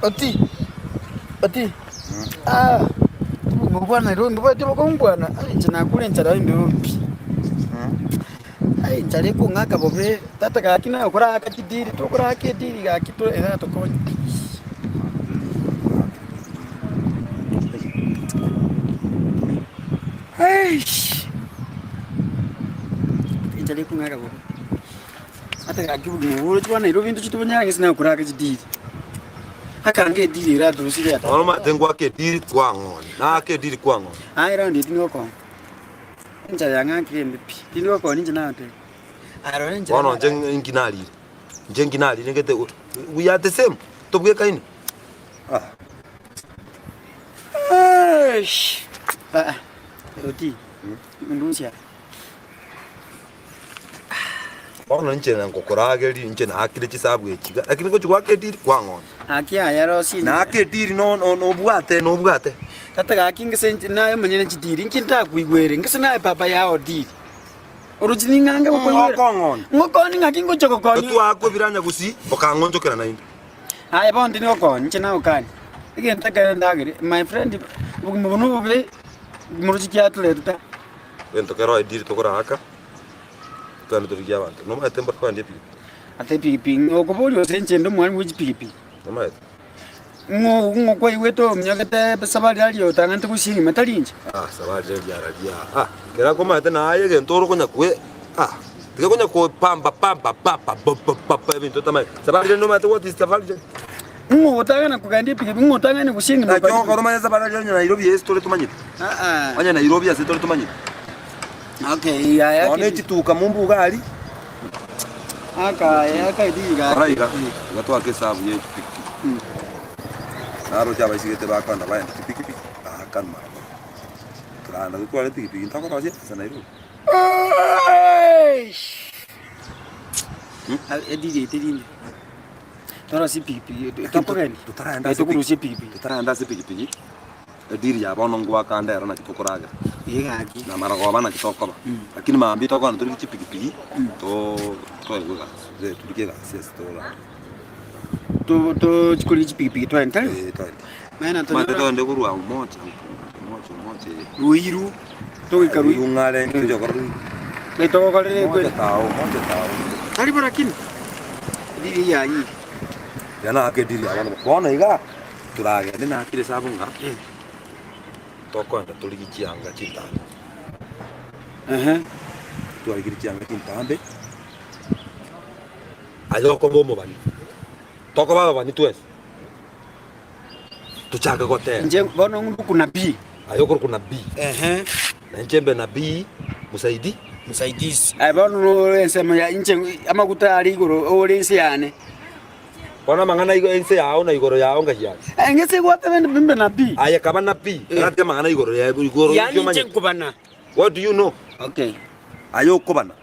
Oti, oti, ah, bwana Nairobi, mbona bwana, inche nakure enchara embe pi. Ai enchara ekong'aka bobe, tata gaki naye okoraka chidiri, tokoraka ediri gaki to eratokonye. Eish! Enchara ekong'aka bobe. Ata gaki bogima obo oroche bwa Nairobi intwe chitobonyara ng'ese naye okoraka chidiri. Akange ediri ere aturusirie ata. Bono omanyete ngwake ediri kwang'onya, naake ediri kwang'onya. Aye round eye tindi gokonya. Enchara yang'akire embe pi. Tindi gokonya inche nagotebia. Aye rora enchera. Bono inche inki narire? Inche inki narire ngete we are the same, tobwekaine. Ah. Eish! Ah, oti, ndusia. Bono inche ngokorageria, inche naakire chisabu echi iga, lakini ngochia goaka ediri kwang'onya. Gaki aya rosie Naaka ediri no- no- nobwate nobwate. Tata gaki ngese inche naye omonyene chidiri inki ntakoigwere ngese naye papa yao diri oroche ning'ange gokoigwera Okong'onya. Ngokoni ng'aki ngochia gokonya Etwaakwa ebiranya gusii, okang'onchokera naende. Aye bono tindi gokonya inche nagokania egento ekere ndagere my friend obogima obo nobobe moroche kiatoretete. Egento kero ediri tokoraaka. Twende torigie abanto. Nomanyete mbare kogenda epigipigi? Ase epigipigi, ng'a okoboria gose inche inde omwalimu bwe chipigipigi. Nomanyete? Ng'o ng'o kwaigwete ominyogete safari aria otang'anete gosia enyuma tari inche? Ah, safari riria riararia ah, kera komanyete naye egento ore konya kwe ah, tiga konya kopamba pamba papa pa pa pa ebinto otamanyeti. Safari riria nomanyete what is safari riria? Ng'o otang'ana kogenda epigipigi, ng'o otang'ane gosia enyuma Naki ogokora omanye safari riria onye Nairobi ase tore tomanyete. Ah ah. Onye Nairobi ase tore tomanyete. Okay, yaya Nonya ne chituka mombuga aria. Aka aka ediga. Rora iga, iga twaka esabu ye chipikipiki. Naroche abaisigete bakoenda baenda chipikipiki, baakanwa mara mono. Toragenda totware epikipiki ntokorosia ase Nairobi. Ediri eye teri mbe. Torosie epikipiki, tokogenda. Totaragenda ase Tokorusia epikipiki. Totaragenda ase epikipiki. Ediri ya bono ngoaka ande ero naki tokoragera, Ee gaki. na marogoba naki tokoba. Lakini mambia tokogenda torigie chipigipigi, too toegwe egasi, gose torigie egasi ase torare. To tochi korigia chipigipigi twende tari? Eh, twende. Maana Omanyete tonyora togende korwa Umoja, Umoja, Umoja eye. Ruiru, togoika Ruiru Ruiru. ng'are tochia gokora Ruiru. Naki togokorera Umoja ekweri. tao, Umoja tao. Tari bo lakini, ediri eye yayire. Riria naaka ediri ya bono, bono iga. Toragende nakire esabu ng'a tokoenda torigie chianga chintambe. Ehe. Twarigirie chianga chintambe, aye okoba omobani, tokoba ababani twensi, tochake gotera. Inche bono ng'umbuku nabii. Aye okorokwa nabii, Ehe. na inche mbe nabii musaidi. Msaidizi. Aye bono nore ensemo ya inche amaguta are igoro ore inse yane. Bono amang'ana aigo ense yao na igoro yao ngayia are. Eng'ese egwatebe mbe nabii. Aye kaba nabii, karate amang'ana igoro ya igoro Yaani y'ekio inche omanyete. nkobana. What do you know? Okay. Aye okobana.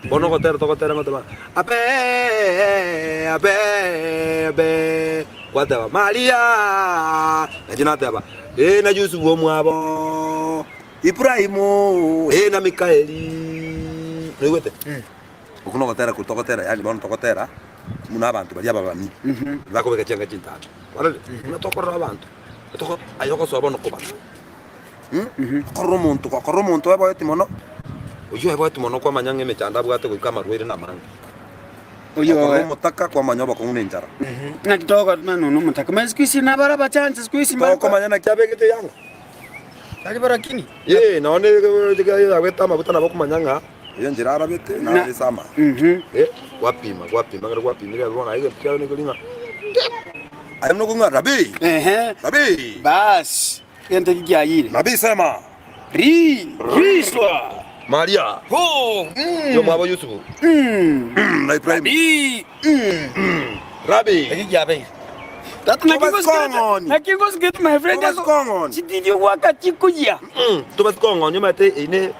Bono ogotera togotera ngoteba abe abe abe gwateba Maria nainche nateba ee na Yusufu omwabo Ibrahimu ee na Mikaeli noigwete? Okwo nogotera korwa togotera yaani bono togotera buna abanto baria ababani bakobeka chianga chintambe. Kwarorire? Buna tokorora abanto, toko aye ogosoa bono kobana. Okorora omonto, gokorora omonto oeboeti mono, oyio oeboeti mono kwamanya ng'a emechando abwate goika amarwaire namange. Oyio Okorora omotaka kwamanya obokong'u na enchara. Ng'aki togotumana nonya omotaka. Manya siku hizi nabare abachanche siku hizi mbare Tokomanya naki abegete eyanga. Tari barakini. Ee, nonye yagwete amaguta nabo okomanya ng'a Erio enchera arabete naro ase amaya. Eh, gwapima, gwapima, ekero gwapimire bono aye egento kiaye nigo ng'a aye buna okong'a Rabii, Ehe. Rabii, Basi, egento eki kiayire. Nabii sema, Ri, riswa. Maria, Ho, yomwabo Yusufu, na Ibrahimu, Rabii, Rabii. Eki kiabeire. Tata naki Tobasi ngosikete, kong'oni. naki ngosikete my friend Tobasi aso. kong'oni. Chitirio gwaka chikoyia. Tobasi kong'onia omanyete eine.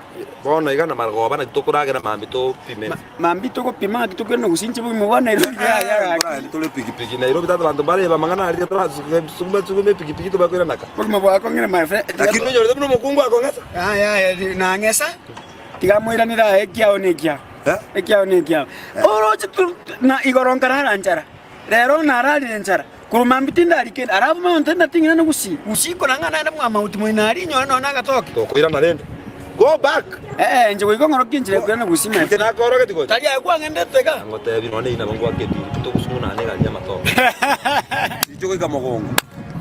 Bono iga na marogoba naki tokoragera mambia topime. Mambia togopima ng'aki tokende gosincha bogima bwa Nairobi yaya gaki. Tore pikipiki Nairobi tata abanto mbareba amang'ana aria torasukuma sukuma epikipiki tobakoirana ka. Bogima bwakong'ire my friend. Lakini nonyorete buna omokungu akong'esa. Yaya nang'esa tiga moiranere aye ekiao na ekiao. Eh? Ekiao na ekiao. Oroche tu na igoro nkarara nchara. Rero nararire nchara. Korwa mambia tindari kende. Arabu monto nating'ina na gusii. Gusii korang'a naende mwamauti moino aria inyore nonya nagatoke. Tokoirana rende. Go back. Ee, inche goika ong'orokie enchera ekoirana gusii my Inche friend. nakoorogetie gocha. Tari aye kwang'endete iga. Ngotebi nonya neyio nabo ngoaka etiri togosugunana egari y'amatoke. Inche goika mogongo.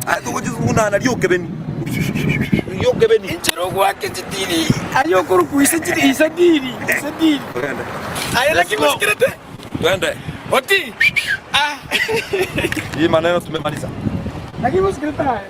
Aye togochisugunana riokebeni. Riokebeni. Enchera ogoaka chitiri aye okorokwa ise chiri ise diri ise diri. Togende. Aye Let's naki go. gosikerete? Twende. Oti. Ah. Hii maneno tumemaliza. Naki gosikerete aye?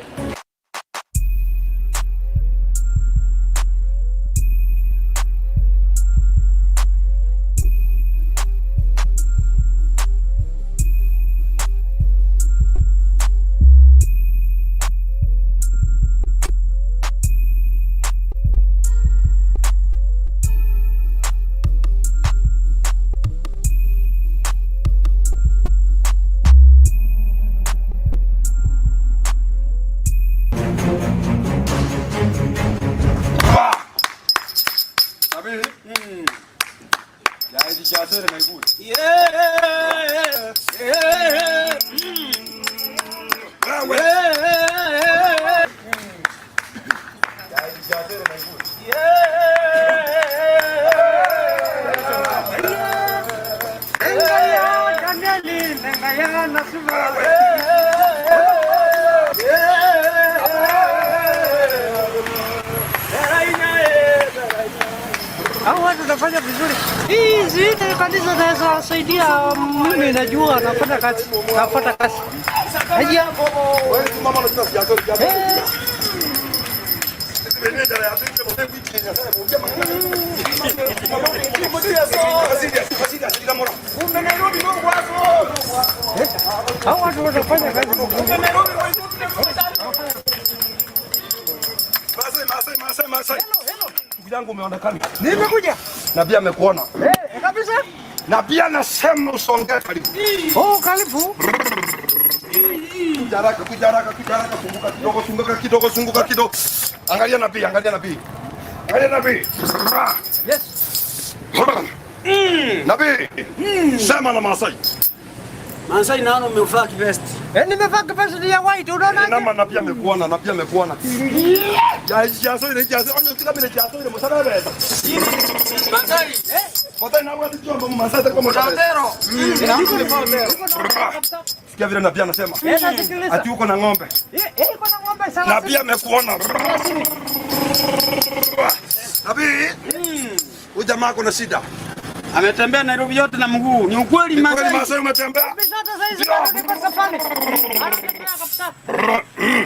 Hao watu wanafanya vizuri. Hizi kanisa naweza wasaidia, mimi najua nafanya kazi, nafanya kazi. Haya. Hao watu wanafanya kazi. Masai, Masai, Masai, Masai. Ndugu yangu umeonekana. Nimekuja. Na pia amekuona. Eh, kabisa. Na pia nasema usongee karibu. Oh, karibu. Kuja haraka, kuja haraka, kuja haraka, zunguka kidogo, zunguka kidogo, zunguka kidogo. Angalia nabii, angalia nabii. Angalia nabii. Yes. Nabii. Sema na Masai. Masai naona umevaa kivesti. Eh, nimevaa kivesti ya white, unaona? Nama nabii amekuona, nabii amekuona. Ya jaso ile jaso, onyo tika bile jaso ile musaba beta. Masai, eh? Masai na watu jomba Masai kwa musaba. Otero. Naona umevaa otero. Sikia vile nabii anasema. Eh, nasikiliza. Ati uko na ng'ombe. Eh, eh, iko na ng'ombe sana. Nabii amekuona. Nabii. Huyu jamaa ako na shida. Ametembea Nairobi yote na mguu. Ni ukweli Kweli Masai. Masai umetembea? Kabisa hata saizi bado niko safari. Anatembea kabisa.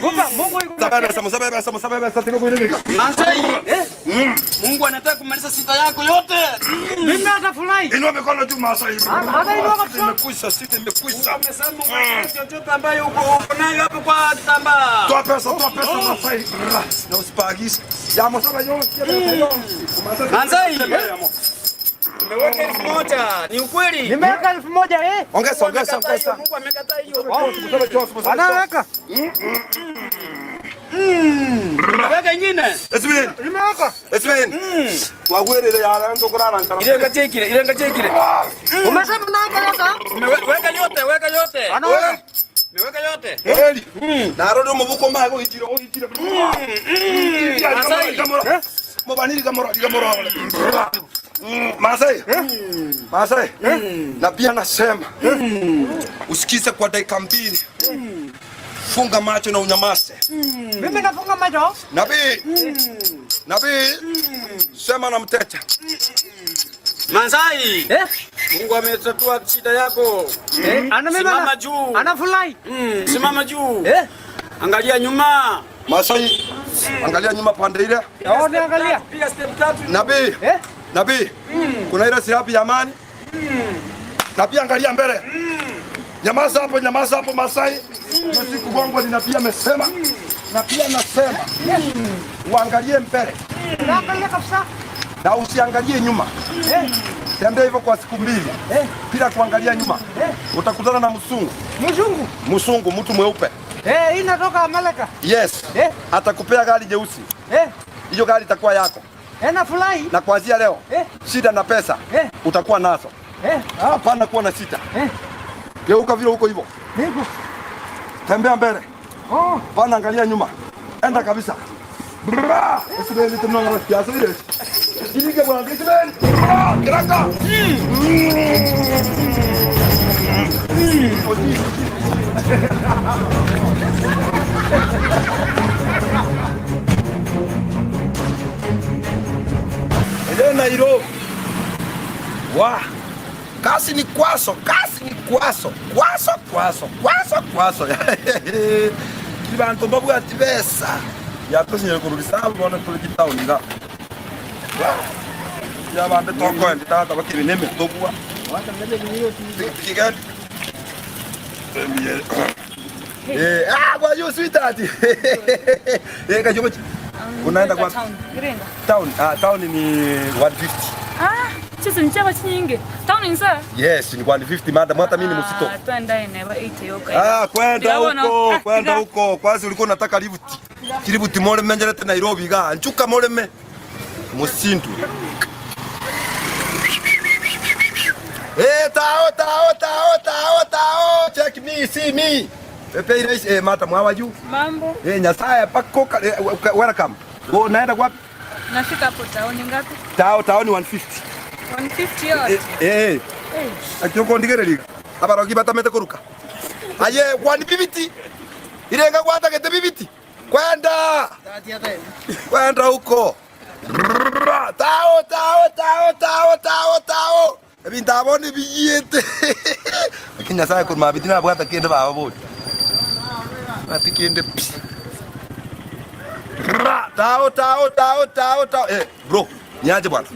Kumbe Mungu yuko na Sabebe, sabebe, sabebe, sabebe, sabebe, Masai, eh? Mungu anataka kumaliza sita yako yote. Mimi hata furahi. Inua mikono juu Masai. Hata inua kabisa. Imekwisha, sita imekwisha. Amesema umalize chochote ambayo uko nayo hapo kwa kitambaa. Toa pesa, toa pesa Masai. Na usipaagize. Ya mosaba yo. Masai, eh? Umeweka 1000. Ni ukweli. Nimeweka 1000 eh. Ongeza, ongeza, ongeza. Mungu amekataa hiyo. Anaweka. Weka ingine. Esmin, Nimeweka. Esmin. Wagwerere ya ranzo kurara nkara. Ile ngachekile, ile ngachekile. Umesema naweka yote? Weka yote, weka yote. Anaweka. Umeweka yote. Eli. Naroro mubuko mago ijiro, ijiro. Masai. Mubaniri gamoro, gamoro. Masai. Masai. Na pia nasema usikize kwa dakika mbili. Funga macho na unyamaze. Mimi nafunga macho. Nabii. Nabii. Sema na mteja. Masai. Eh? Mungu ametatua shida yako. Eh, ana mimi Simama juu. Anafurahi. Simama juu. Eh? Angalia nyuma. Masai, angalia nyuma pande ile. Oh, niangalia. Piga step tatu. Nabii. Eh? Nabii. Kuna ile silaha ya amani. Nabii angalia mbele. Nyamaza hapo, nyamaza hapo Masai. Siku gongo ni nabii amesema. Nabii anasema. Uangalie mbele. Naangalia kabisa. Na usiangalie nyuma. Tembea hivyo kwa siku 2. Bila kuangalia nyuma. Utakutana na msungu. Mzungu? Msungu, mtu mweupe. Hii inatoka Amerika. Yes. Atakupea gari jeusi. Hiyo gari itakuwa yako. Nafurahi. Na kuanzia leo, shida na pesa utakuwa nazo. Hapana kuwa na shida. Geuka vile huko hivyo. Niko. Tembea mbele. Hapana angalia nyuma. Enda kabisa. Bra! Usibeli tunanga siasa ile. Jilige bwana, usibeli. Bra! Kiraka. Ile Nairobi. Wa. Kasi ni kwaso, kasi ni kwaso. Kwaso, kwaso, kwaso, kwaso. Kibantu mbabu atibesa. Ya tosi kurubisa bona tuli town nga. Ya bande toko ndi tata bakiri neme tokwa. Tikigani. Kwa hiyo sweetheart. Kajomo. Unaenda kwa town. Irenga. Town, town ni 150. Chizi ni chama chinyingi. Town ni sawa? Yes, ni 150 madam, hata mimi ni msito. Twenda ine ba 8 yoka. Kwenda huko, kwenda huko. Kwanza ulikuwa unataka lift. Kiributi mole menjerete Nairobi ga. Nchuka mole me. Musindu. Tao tao tao tao tao. Check me, see me. Pepe ire madam, how are you? Mambo. Nyasaye pako welcome. Wewe unaenda wapi? Nafika hapo town ngapi? Tao tao ni 150. 150 yote. Akioko ndigereri. Abarogi batamete kuruka. Aye 150. Irenga kwata kete 50. Kwenda. Kwenda huko. Tao tao tao tao tao tao. Ebintaboni biyete. Lakini Nyasaye kurma bitina bwata kende baba bodi. Ati kende. Tao tao tao tao tao. Bro, niaje bwana?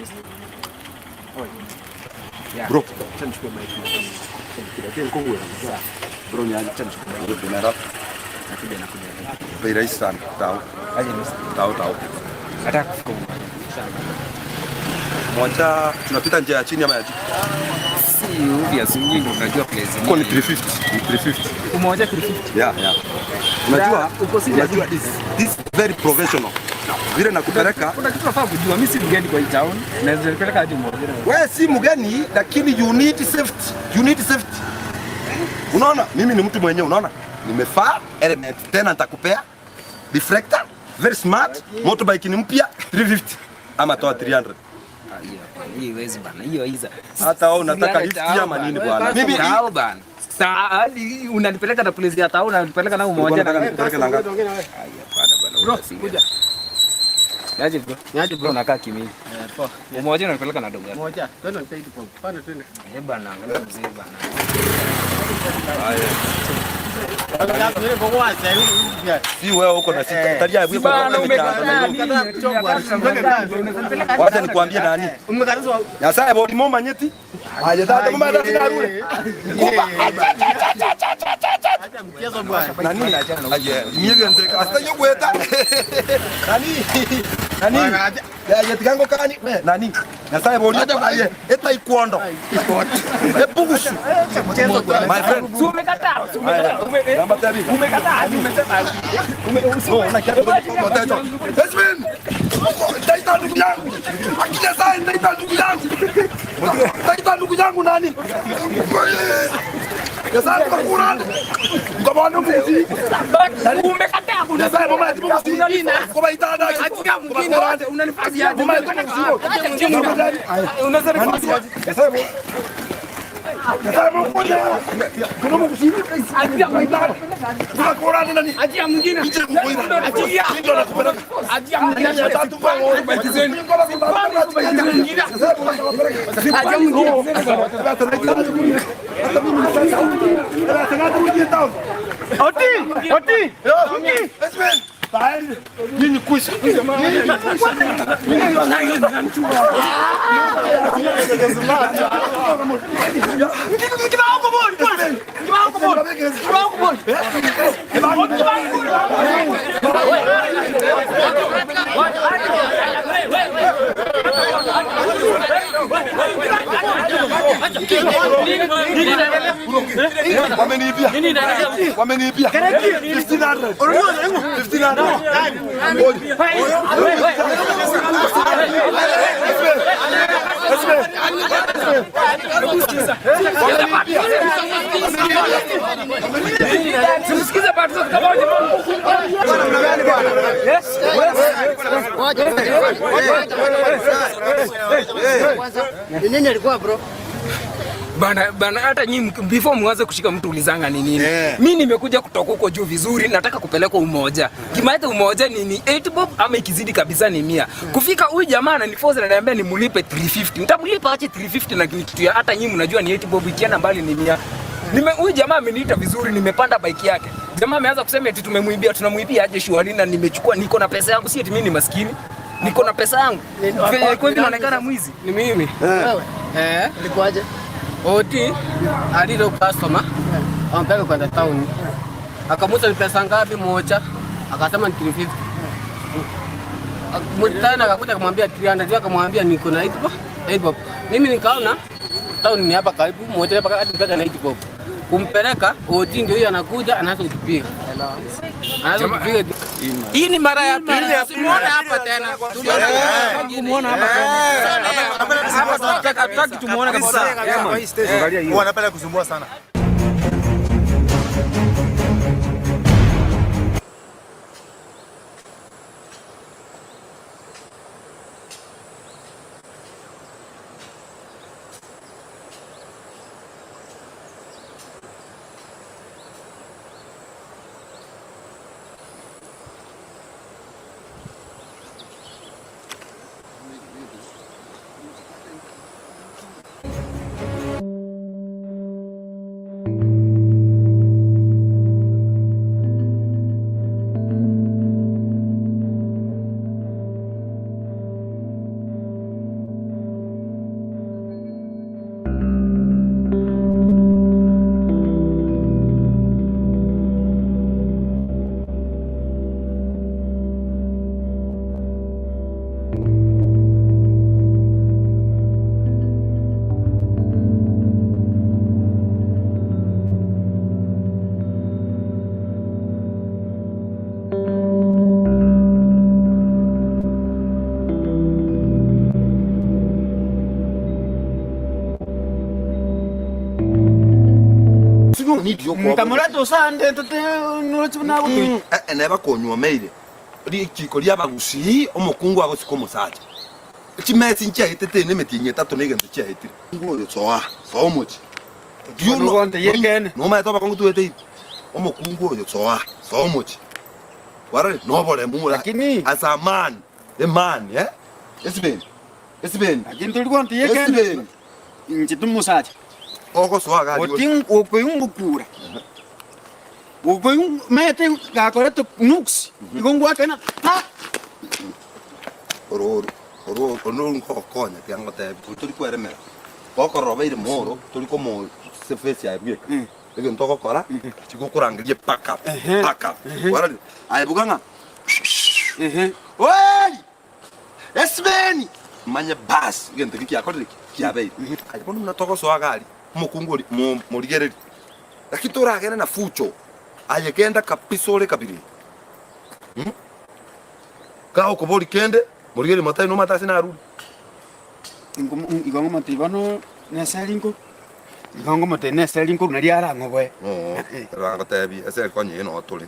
Bro, bro niaje? Bei rahisi sana. Tao. Tao tao. Moja tunapita njia ya chini ama ya juu? Si obvious, nyinyi ndio mnajua place ni. Kwa ni 350, ni 350. Umoja 350. Yeah, yeah. Unajua, uko serious? Unajua this very professional. Vile nakupeleka. Kuna kitu nafaa kujua, mimi si mgeni kwa hii town. Naweza nipeleka hadi Umoja. Wewe si mgeni lakini you need safety. You need safety. Unaona? Mimi ni mtu mwenyewe, unaona? Nimefaa element tena nitakupea reflector, very smart, motorbike ni mpya 350 ama toa 300. Hiyo iwezi bana, hiyo iza. Hata wewe unataka lift ama nini bwana? Mimi tao bana. Sasa unanipeleka na place ya tao, unanipeleka na Umoja. Unataka nikupeleke na ngapi? Hapana bwana. Bro, kuja. Niaje bro? Niaje bro, unakaa kimimi. Poa. Umoja unanipeleka na dogo. Umoja, twende nipeleke kwa. Pande twende. Bana, angalia mzee bana. Si wewe uko na sita. Italia wewe. Wacha nikwambie nani? Nyasaye bodi moma nyeti. Aje tata mama tata darure. Kuba. Acha mchezo bwana. Nani? Aje miege ndeka. Asta yokweta. Nani? Nani? Aje tikango kani? Nani? Nyasaye bodi aje eta ikuondo. Epugusu. My friend. Umekataa, umekataa. Umekataa, umesema. Desmond! Nitaita ndugu yangu. Akija sasa nitaita ndugu yangu. Nitaita ndugu yangu nani? Nyasaye kwa Qur'an. Kwa maana mbuzi. Umekataa kuna Nyasaye mama ati mbuzi. Kwa itana. Atia mwingine unanifanyia. Mama ati mbuzi. Unaweza Nyasaye. Nyasaye mmoja. Kuna mbuzi. Atia mwingine. Kwa Qur'an nani? Atia mwingine. Atia. Ndio nakupeleka. Atia mwingine. Tatu kwa ng'ombe. Atia mwingine. Oti! Oti! Nyinyi kwisha. Wameniibia. Wameniibia. 1500. 1500. Simsikize bado kama Nini alikuwa bro? Bana bana, hata nyinyi before mwanze kushika mtu ulizanga ni nini? Mimi nimekuja kutoka huko juu vizuri, nataka kupelekwa Umoja. Kimaita Umoja ni 8 bob ama ikizidi kabisa ni 100. Kufika huyu jamaa ananiforce ananiambia nimlipe 350. Nitamlipa aje 350 na kitu ya hata nyinyi mnajua ni 8 bob ikienda mbali ni 100. Nime huyu jamaa ameniita vizuri, nimepanda bike yake. Jamaa ameanza kusema eti tumemuibia, tunamuibia aje shughuli na nimechukua, niko na pesa yangu, si eti mimi ni maskini. Niko na pesa yangu. Venye kweli naonekana mwizi. Ni mimi. Wewe. Eh. Ilikuwaje? Oti alilo customer ampeleka kwenda town. Akamuuliza ni pesa ngapi moja, akasema ni 350. Tena akakuja akamwambia 300, akamwambia niko na 8 bob. 8 bob. Mimi nikaona town ni hapa karibu, moja hapa hadi mpaka na 8 bob. Kumpeleka Oti ndio huyo anakuja anaanza kutupiga. Anaanza kutupiga. Hii ni mara ya pili. Simuone hapa tena. Tumuone hapa tena. Hatutaki tumuone kabisa. Wanapenda kusumbua sana. Nkamurata osande tote nurochibuna gutui. Neba konyuomeire rikiko ria bagusi omokungu agosika omosacha chimesi nchiaetete ne emitinyi etato na egento chiaetire ngoyo soa soa omochi nomaete obakongu tuete ibi omokungu oyo soa soa omochi warore noboremu Lakini as a man a man eh esibeni esibeni lakini tuli yekene esibeni inche tumusacha ogosoa gari oting okoyungukura okoyung mete gakorete nuks igongwakena ha oro oro oro nkokonya tiangotebi turi kweremera gokorora baire moro turi komo sefesi ya bweka egento gokora chigukurangerie pack up pack up warari aye buganga oi esibeni manye bas egento gikiakorire kiabeire aye bono muna togosoa gari omokungu ori morigereri lakini toragere na fucho aye genda kabisa ore kabiri gagokobori kende morigeri matai no matase naruri igongo matibano neselinko igongo mate neselinko nari arang'oboe rangotebi eseri konya ino otore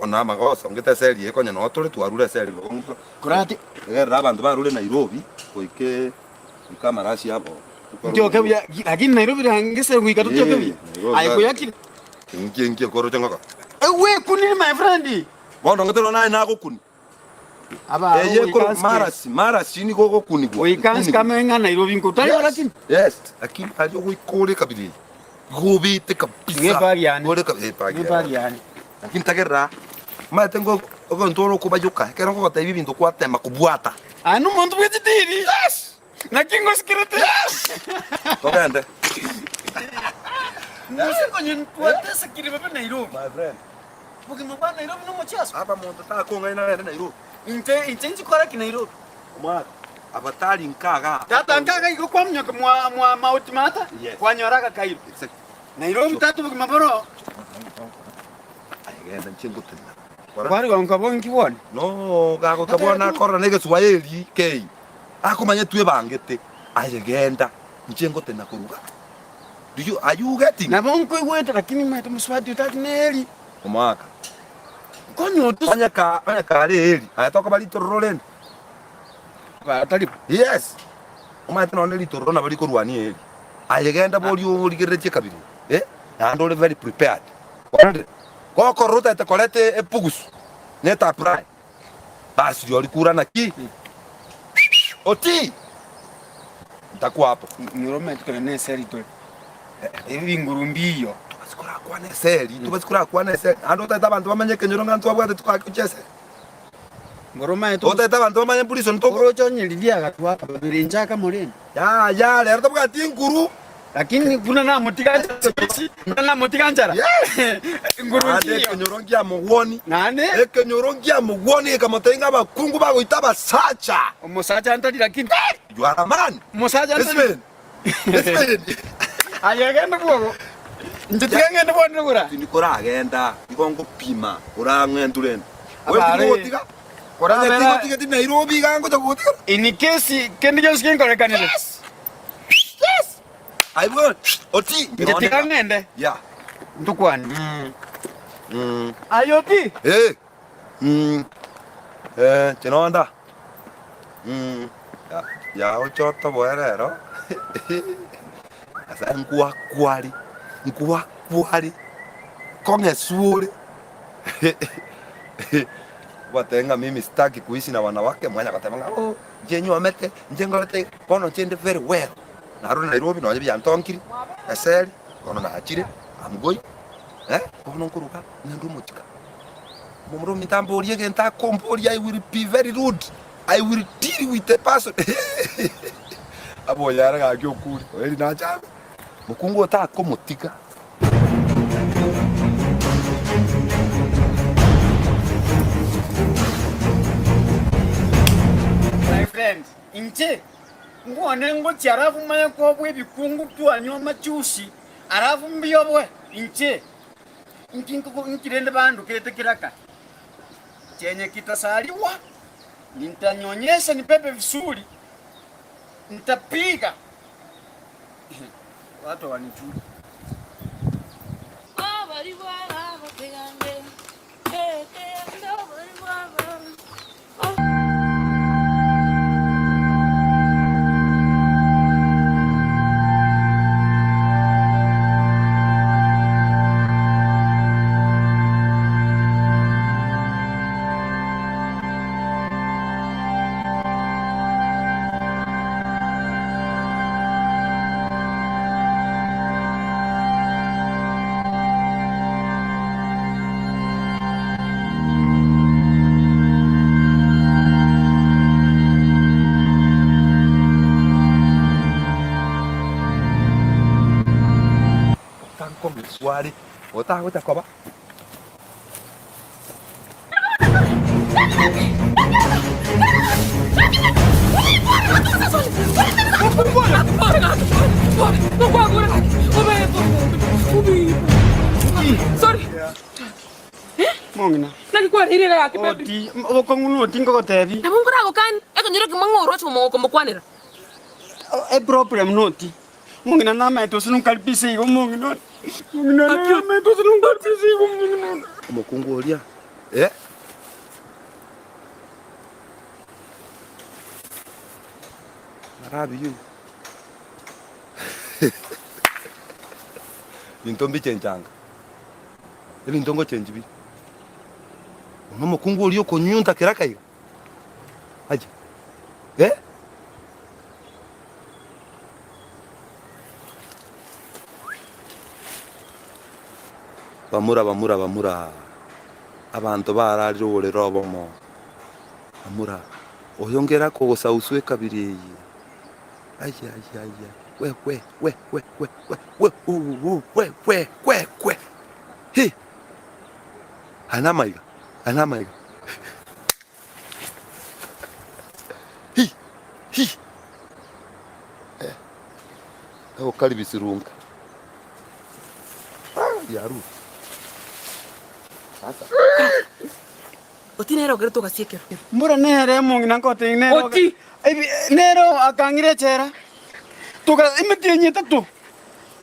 ona magoso ngite eseri ekonya no otore twarure eseri kurati egerera abanto barure Nairobi goike ikamarasi abo ntioke buya lakini Nairobi rangese goika tutioke buya aye kuyakire nkie nkie koroche ng'oka ewe kunini my friend bono ngitero naye nagokuni aba eye koro marasi marasi nigo gokunigwa oikansikame ng'a Nairobi nkotari lakini yes lakini ajo goikore kabiri gobite kabisa Nge bag yani. Gore kabisa bag Nge bag yani. Lakini tagerra maete ngo ogontoro kubajuka kero ngogotebia ebinto kwatema kubwata anu muntu bwechitiri yes nakingo sikirete yes togende musikonyenkwate babe Nairobi my friend bugima bwa Nairobi nomochiaso aba muntu takong'aina agende Nairobi inche inche nchikora ki Nairobi omwaka Abatari nkaga. Tata nkaga igo kwamnyoka mwa mwa mauti mata. Yes. Kwanyoraga kairo. Exactly. Nairobi tata bugima boro. Agenda nchingutena. Kwari gonka bonki wone. No, gago kabona korora ne Kiswahili kei. Akomanya twe bangete. Ayegenda nchingutena kuruga. Do you are you getting? Nabo nkoigwete lakini maito muswati utati neri. Omaka. Konyo tu Onye ka onye ka ari eri. Ayatoka bali torororende. batari. Yes. Omanyete nonye ritororo nabo rikorwania eri. Ayegenda bori origereretie kabiri. Eh? Naende ore very prepared. Kwarorire? Gokorora otagete koreta epugusu na etaply. Basi riria orikura naki? Oti! Ntakuwa hapo. Nyoroma tukana ne seri to. Ebi nguru mbiyo. Tobasi korakwana eseri, tobasi korakwana eseri. Naende otagete abanto bamanye ekenyoro ng'a ntwabwate twagochia eseri. Ngoroma eto. Otagete abanto bamanye prison toko. Orocho nyeriria gatwa babiri njaka morene. Ya ya rero tobwati nguru. Lakini kuna na mutiganja kuna na mutiganja. Yes. Nguru Ande mbiyo. ekenyoro ngia mugwoni. Nane? Ekenyoro ngia mugwoni ekamotenga abakungu bagoita abasacha. Omusacha ntari lakini. You are a man. Musacha ntari. Listen. Listen. Ayegenda bwogo. Njitigangende bwone gura. Tindi koragenda igo ngopima orang'enturende. Abare. Gotiga. Korabera. Gotiga ti Nairobi iga ngocha gotiga. In case kendi gyonsi kinkorekanire. Yes. Yes. I will. Oti. Njitigangende. Yeah. Ntukwani. Ayoti. Eh. Eh, chinonda. Ya, ya ochoto boerero. Asa nkuakwari. Nkuakwari. Kong'esure. Watenga mimi sitaki kuishi na wanawake mwanya katema oh nje amete nje ngorete bono chende very well. Naru Nairobi nonye byantonkiri. Eseri bono nachire I'm going. Eh? Bono nkuruka nendo mutika. Mumuro mitambo orie genta komboria I will be very rude. I will deal with the person. Abo yara gaki okuri. Eri nachabe. Mukungu otakomotiga. My friend, inche ngone ngochi arafu manya kobwe ebikungu twanywa machusi arafu mbiyobwe inche nkinkuku nkirende bandu kirete kiraka chenye kitasaliwa nitanyonyesha nipepe vizuri nitapiga watu wanichuli. Otankomeswari. Otagotakoba. Sorry. Mongina. Nakikwarire gaki baby. Oti obokong'u noti ngogotebi. Nabo nkoragokan ekonyora kimang'oro oche komokwanera. E problem noti. Mongina namaete ase nonkaribisa igo mongina. Mongina namaete ase nonkaribisa igo mongina. Omokungu oria. Eh? Marabi yu. Binto mbichenchanga. Ebinto ngochenji bi. Ono omokungu oria okonyunta keraka iga. Aje. Eh? Bamura bamura bamura. Abanto bararire oborero obomo. Bamura. Oyongera kogosauswa ekabiri eye. Ai ai ai ai. We we we we we we we u u we we we we. He. Anamaiga. Anamaiga. Hi. Hi. Egokaribisirunka. Riarure. Sasa. Oti nere ogere togasiekero. Mbura nere mong'ina nkote nere. Oti. Nero akang'ire echera. Tuka emetienyi etato.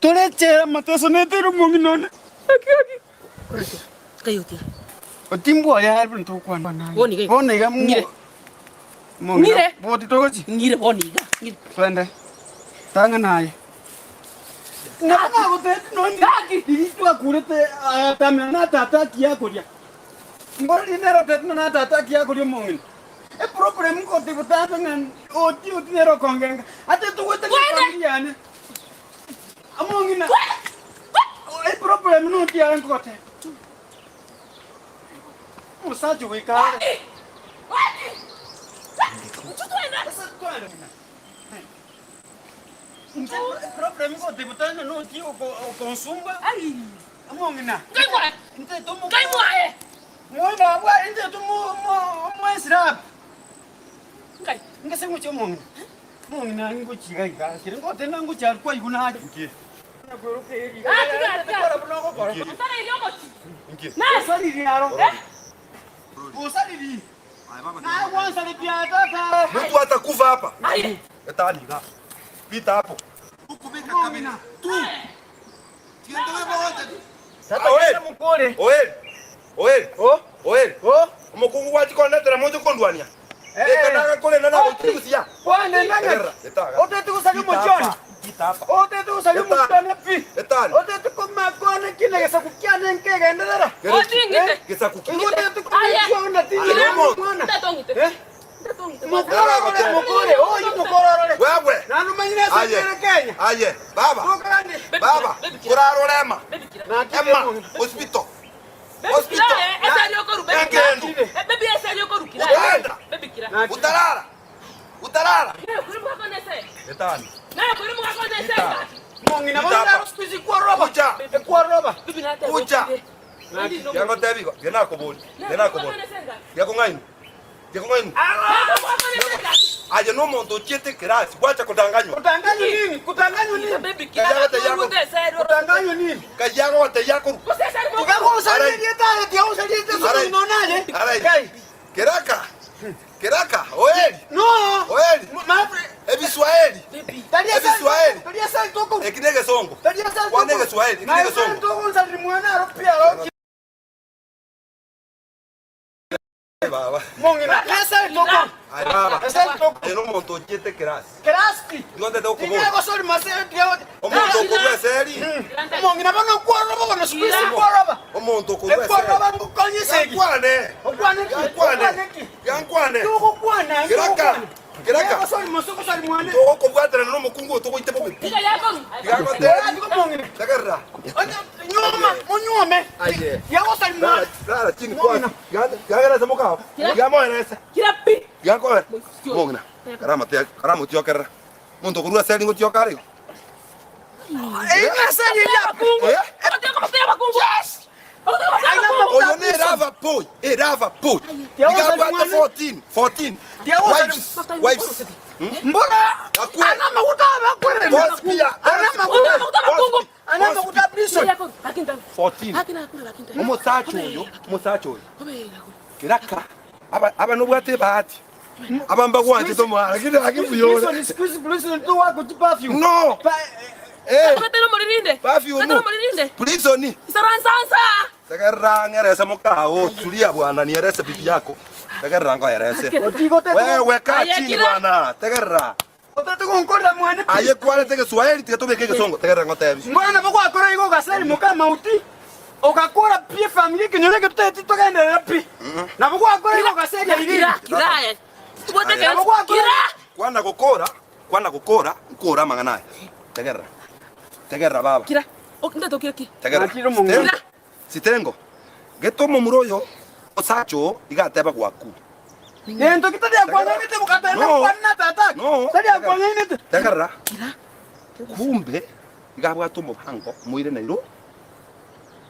Tore echera mateso netere omong'ina one. Aki aki. Kai oti. Oti mbwoye ari buna togokwana. Bono iga. Bono iga Ng'ire. mong'ina. Ng'ire. Boti togochi. Ng'ire bono iga. Ng'ire. Twende. Tang'ana aye. Nabo nagotebeti nonye riria twakurete atamina na tata akiakoria. Mboro riria nere otebeti na tata akiakoria omong'ina. Eproblem ngote botambe ng'a oti oti nere okongenga. Ate togwete Twende. family yane. Omong'ina. Eproblem noti yaye ngote. Omosacha goika are. Problem ngote botambe noti okonsumba. Omong'ina. Ngai mwaye. Nte tomo. Ngai mwaye. Mwana bwa nte tomo mo sirap. Ngai. Ngase nguche omong'ina. Omong'ina nguchiga iga. Kire ngote na ngucha kwa iguna haje. Nki. Ah, tiga, tiga. Nki. Osara ili omochi. Nki. Nasi. Usariri aro. Usariri. Na wansa pia tata. Mtu atakufa hapa. Aye. Etani iga. Pita hapo. Ukubika kamera. Tu. Tiendewe moja. Tata Oe. kesa mukore. Oel. Oel. Oh. Oel. Oh. Omokungu gwachikondetera moche kondwania. Eh. Ekanaga kore nana gochigusia. Bwana nanga. Egerera, etaga. Otete kusali mochoni. Pita hapa. Otete kusali Eta. mochoni pi. Etani. Otete kumakone kile gesa kukyane nkegenderera. Oti ng'ite. Gesakuki. Ngotete Aye. kukyona tini Aye. mwana. Ndeto ng'ite. Eh? Ndeto ng'ite. Mukore mukore. Oyu mukororore. Wewe. Nanu manyine Aye. sokere Kenya. Aye. Baba. Tukandi. Baba. Kurarorema. Emma. Hospital. Hospital. Engendo. Utaenda. Utalala. Utalala. Etani. Mongina bona sikuizi kwa roba. Kucha. Kwa roba. Kucha. Yangotebigo. Genakobori. Genakobori. Yakong'aini. Yakong'aini. Aye no omonto ochiete kerasi gwacha kotanganywa. Kutanganywa nini? Kutanganywa nini? Kutanganywa nini? Kayago yako. Tukakusalieta tia usalieta Arai. sikuinonaje? Arai. Kai. Keraka. Keraka. Oeli. No. Oeli. Mafre. Ebiswahili. Talia Ebiswahili. Talia sal toko. Ekinege songo. Talia sal toko. Kwane Kiswahili, Na ekinege songo. toko nsali mwana ro pia ro. Baba. Mongina. Talia sal toko. Ay baba. Sal toko. Aye no omonto ochiete kerasi. Kerasti. Ndigontete okobori. Tinga kosoli mase tia. Omonto okorwa eseri. Mongina bano kwa roba bano sikuizi kwa roba. Omonto okorwa Kwa eseri. roba ngukonyeseki. Yankwane. Okwane ki? Yankwane. Okwane ki? Yankwane. Tuko kwana. Keraka. Keraka. Kosoli mase kosoli mwana. Togokobwaterana na omokungu oyo togoite bobe pi. Tigagotebi. Tegerera. Nyuma, munyume. Aye. Yagosali mwana. Lala chini kwanza. Yagereza mukao. Yamoeresa. Yakoera. Mong'ina. Karama tiokerera. Monto okorwa eseri ngotioka igo. Ina sali ya. Eh? Oyo ne rava boy. E rava boy. Igabwate 14. 14. Wives. Wives. Mbona Akwe. ana makuta abakwere. Boss pia. Ana makuta. Ana makuta prison. 14. Omosacha oyo, omosacha oyo. Keraka. Aba aba nobwate bahati. Abamba gwanje tomo lakini akibuyora. Prison squeeze prison tu wako tu perfume. No. Eh. Perfume. Prison. Tegerera ng'erese mokao tulia bwana nierese bibi yako. Tegerera ngoerese. Wewe kaa chini bwana. Tegerera. Otete konkorda mwana. Aye kwane tege Swahili tege tobeke gesongo. Tegerera ngotebi. Mbona nabo kwakora igo gasali muka mauti. Okakora pie family kinyore ke tutete tokenderera pi. Nabo kwakora igo gasali iri. Kwana gokora, kwana gokora, nkora mang'ana aya. Tegerera. Tegerera baba. Tegerera. Nakiro mong'ina. Sitengo. Geto momuro oyo osacho igateba gwaku. Ento kitadia kwa nini te bukata na No. kwa na tata. No. Tadia kwa nini te. Tegerera. Kumbe igabwata omobango moire Nairobi.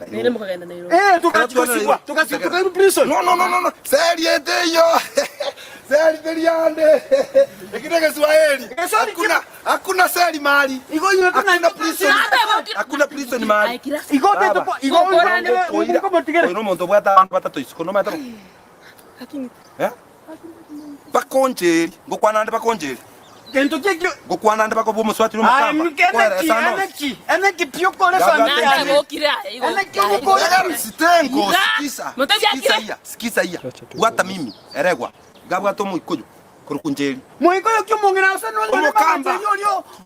Eh tukachukua tukasikwa tukaru prison. No no no no no. Seri eteyo. Seli teliande. Ekine Kiswahili. Hakuna hakuna seli mahali. Igo yuna Hakuna prison. Hakuna prison mahali. Igo teto igo igo motigere. Oino monto bwata abantu batatu isiko no mata. Lakini Eh? Bakonjeri, ngokwana ndi bakonjeri. Kento kekyo Ngokwana ndi bakobo muswati no mukamba. Eneki eneki eneki pio kole familia. Eneki uko Sitengo sikiza. Sikiza iya, sikiza iya. Bwata mimi eregwa. Gabwato muikoyo kurukunjeri. Muikoyo kyo mongera usano Omukamba.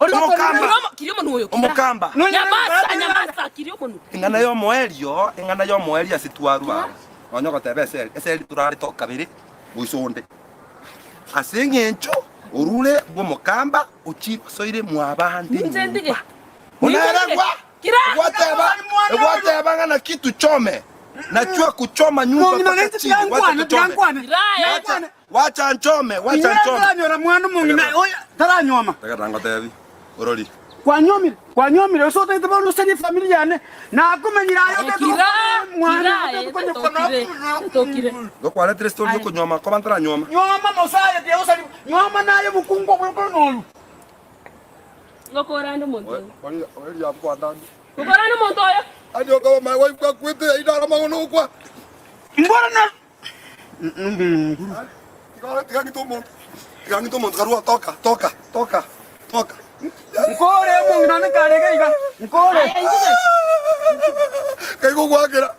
Omukamba. Kiriomo nuyo. Omukamba. Nyamasa nyamasa kiriomo nuyo. Eng'ana ya omoerio, eng'ana ya omoerio ase twarwa aro. Nonya ogoteba eseri, eseri turare tokabere goisonde. Ase eng'encho orure bwa omokamba ochire osoire mwabande Ninche ndige. Unaeregwa? Kira. Gwateba, gwateba ng'ana kitu chome. Najua kuchoma nyumba Mongina mpaka neti chini. Wacha tiangwana tuchome. tiangwana. Kira. Wacha nchome, wacha nchome. Taranyora mwana mongina oya taranyoma. Taka orori. Kwanyomire kwanyomire sote ite bono seni familia yane nakumenyira ayo Kira. mwana Kira. Tokire. Ngokwaretire story yokunyoma koba ntaranyoma. Nyoma mosaya te osali nyoma nayo mukungo bweko nolu. Ngokora ndo monto. Ori ori yakwandani. Ngokora ndo monto oyo. Adi okaba my wife kwa kwete idara mangono kwa. Mbora na Tiga ngito monto. Tiga ngito monto karua toka toka toka toka. Nkore mongina ne karega iga. Nkore. Kaigo gwakera.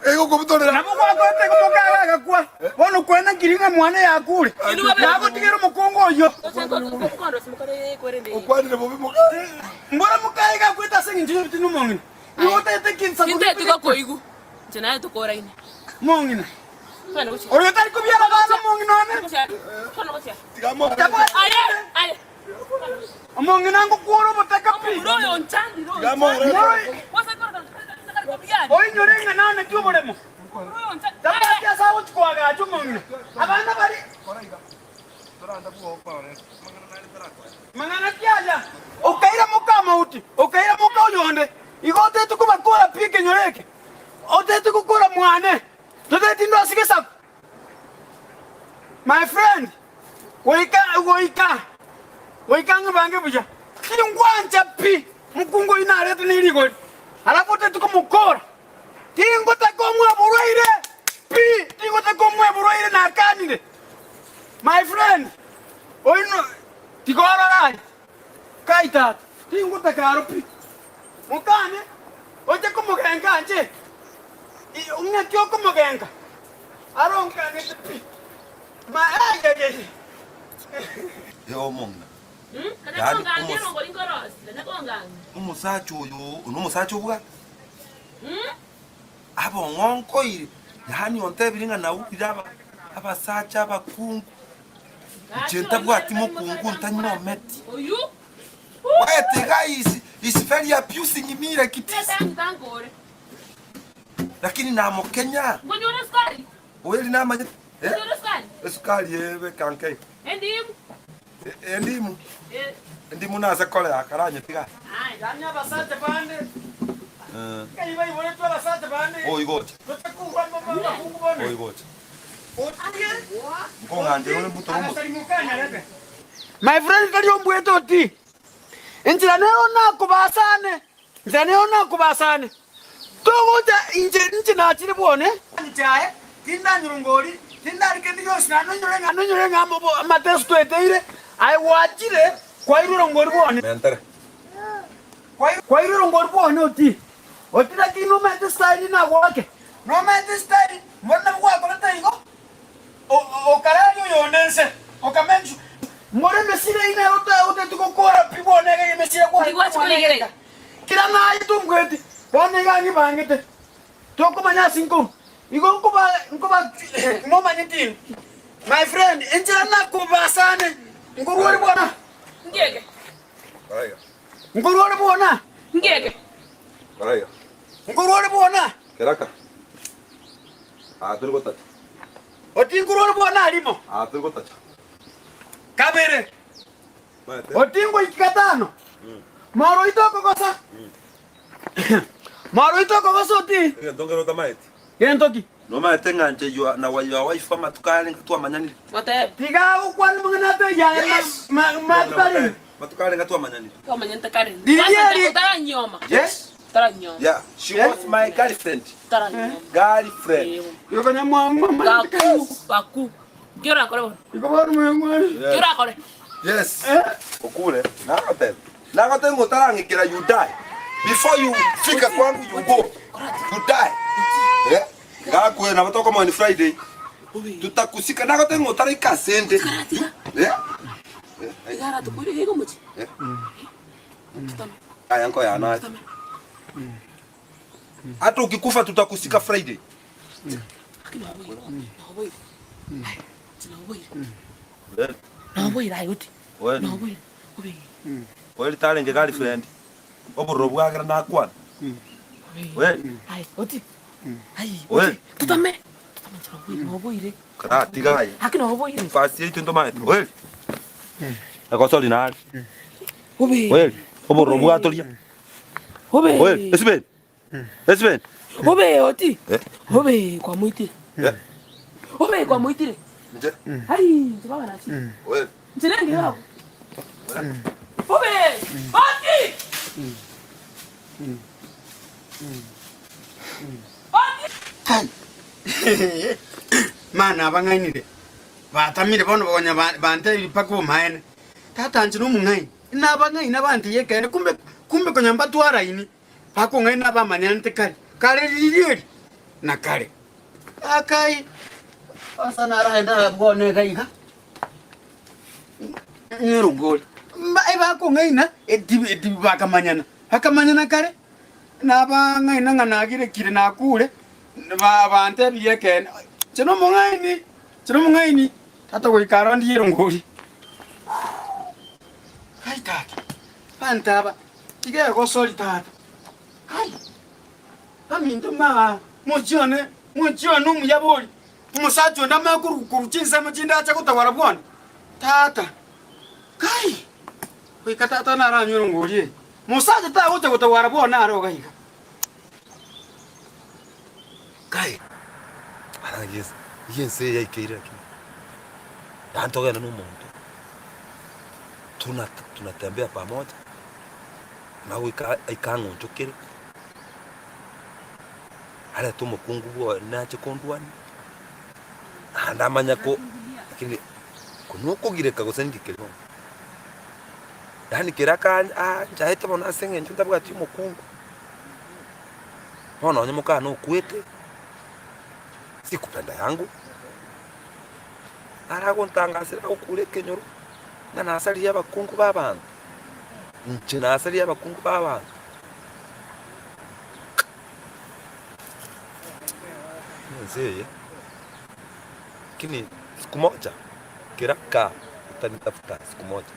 Kaigo kubutorera. Nabo gwakwete kumukaga gakwa. Bono kwena ngiringa mwana yakure. Nagutigera mukungo oyo. Okwanire bobi muka. Mbora mukaga kweta sengi njiri mongina. Iwote kinsa Inte tuko koigu. Nche tukora ine. Mongina. Kana gochi. Oyo tari kubyara bana mongina ne. Kana gochi. Tiga mo. Aye. Aye. Mongina ngukuoro botaka pi. Royo nchandi royo. Tiga mo. Wasa kora kana kobiani. Oinyore ng'ana ne tuo boremo. Royo nchandi. Tabati asawo chikwaga acho mongina. Abana bari mang'ana kiaya. Okaira mukama uti. Okaira muka oyonde. Igote tukubakora pi kenyoreke. Ote tukukora mwane. Tote tindo asigesa. My friend, goika goika. Goika ngibange buja. Kingwanja pi mukungo inarete niligoli. Alafu te tukumukora. Tingo takomwa burwaire. Pi tingo takomwa burwaire na kanire. My friend, oino tikora rai. Kaita tingo takaro pi. Mukane oje kumugenga nje. Ung'akio kumugenga. Aronka ne pi. Ma ay. Yo mongina. Kana konga ngero ngoro. Kana konga. Omusacha oyo, ono omusacha obwate. Abo ng'onkoire. Yaani ontebire ng'a naurire aba abasacha abakungu. Nche ntabwati mukungu ntanyometi. Oyu. Wete guys, is very abusing me like it is. Tangore. Lakini namokenya. Ngonyora sukari. Oyeri namanye. Eh? Ngonyora sukari. Esukari ebe kanke. Endimu. Endimu. Eh. Endimu nase kolera karanye tiga. Ai. Yanya basacha bande. Eh. Kaiba ibore tu basacha bande. Oigocha. Totakuwa mama bakungu bone. Oigocha. Otige. Ngonganje ore mbuto rumo. My friend kali ombweto ti. Injira neyo nakubasane. Injira neyo nakubasane. Togoja inje inje nachire bone. Nchae tinda nyurungori tinda rikendi yosi nanunyure nanunyure ngambo matesto eteire. Ai wachire kwairuro ngori bone. Mentere. Kwairuro ngori bone oti. Otira kino mente style na wake. No mente style mbona mwa igo. O karayo yonense. O kamenchu. More mesire ine ota ote tukokora pibone ge mesire kwa. Igwachi kulegerega. Kira naye tumgweti. Bone gangi bangete. Tokumanya sinko. Igo nkuba nkuba momanyiti. My friend, injira nakubasane. Nguruori bwana. Ngege. Baraiga. Nguruori bwana. Ngege. Baraiga. Nguruori bwana. Keraka. Ah, turi gotacha. Oti nguruori bwana alimo. Ah, turi gotacha. Kabere. Otingo ikatano. Maro itoko kosa. Maro itoko kosa oti. Ndongero tamaeti. Gentoki. Nomaete ng'a inche na your wife amatuko are ng'a twamanyanire. Gotebe. Tiga gokwana amang'ana atoiyaye matuko are. Matuko are ng'a twamanyanire. Twamanyete kare. Riria Otaranyoma. Yes. Otaranyoma. Yeah, she was my girlfriend. Otaranyoma. Girlfriend. Igo konya mwamanyete kare. Gaku, gaku. Ki orakore bono? Igo bono mwamanyete. Ki orakore? Yes. Okure. Nagotebe. Nagotebe ng'a otarang'ikera you die. Before you fika kwangu you go. You die. Yeah. Gakwe na batoko mo Friday. Tutakusika nagotebe ng'a otaraika sente. Yeah. Igara tukure higo mochi. Yeah. Aya nko ya na. Hata ukikufa tutakusika Friday. Weli talenge girlfriend. Oburro bwagera nakwana. Weli. Ai, oti. Ai, Weli. Tutame. Tutame chira noboire. Kara tigaye. Haki noboire. Fasi yetu ndo maete. Weli. Akosoli nali. Obe. Weli. Oburro bwatoria. Obe. Weli, Esben. Esben. Obe oti. Obe kwa muitire. Obe kwa muitire. Nje. Ai, tubaba nasi. Weli. Nje ndio hapo. Obe! Oti! Kai. Mana abang'ainire batamire bono bonya bante paka omaene tata nche nomong'aini nabang'aini abantiye ekene kumbe kumbe konya mbatwaraini bakong'aini abamanyante kare kare ririeri na kare akai asa naraenda bwone gaiga nyirongoli bakong'aina etibi bakamanyana bakamanyana kare nabang'aina ng'a nagirekire nakure bantebirie ekene kino omong'aini tata goikara ndi erongori ai tata bantaba tiga egosori tata ai aminto maa mochione mochione omuya bori omosacha onde amanye koru chinsemo chinde ache gotawara bwana tata kai goika tata naranywa erongori eye mosacha tagocha gotawara bwana are ogaiga Kai. Arangis. Yense yaikeire lakini. Yantogena n'omuntu. Tunatembea pamoja. Nawe ikang'onchokere. Areta omokungu bwo nache kondwani. Andamanya ko lakini kunokogireka gose ndikere. Yani keraka njaete bona ase eng'encho ntabwati omokungu. Bono onye mokana okwete. Sikupenda yangu aragontangasira okure kenyoro nga nasaria abakungu b'abantu nche nasaria abakungu b'abantu nzeye lakini siku moja kiraka utanitafuta siku moja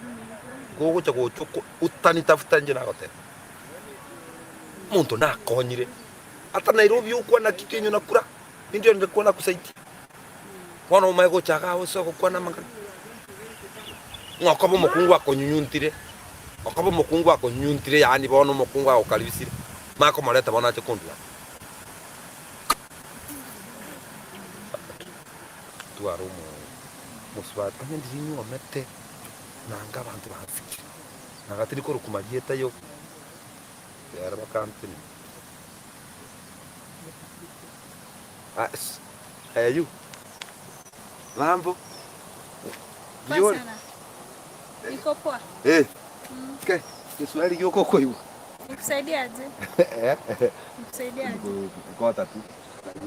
gogocha gochoko utanitafuta nje nagoteba muntu nakonyire hata Nairobi ukwa na kitu yenye nakura ndio nilikuwa nakusaidia. Bono omae gochaga ase ogokwana amang'ana. Ng'a okoba omokungu akonyunyuntire. Okoba omokungu akonyunyuntire yaani bono omokungu agokaribisire. Makomoreta bono ache kondua. Twara omo mosubati onye ndiri nyuomete nanga abanto bansikire. Nanga tiri korokwa marieta yo. Yara bakantini. Ayu. Mambo. Poa sana. Niko poa. Eh. Okay. Kiswahili kyoko kwa hiyo. Nikusaidiaje? Nikusaidiaje? Kota tu.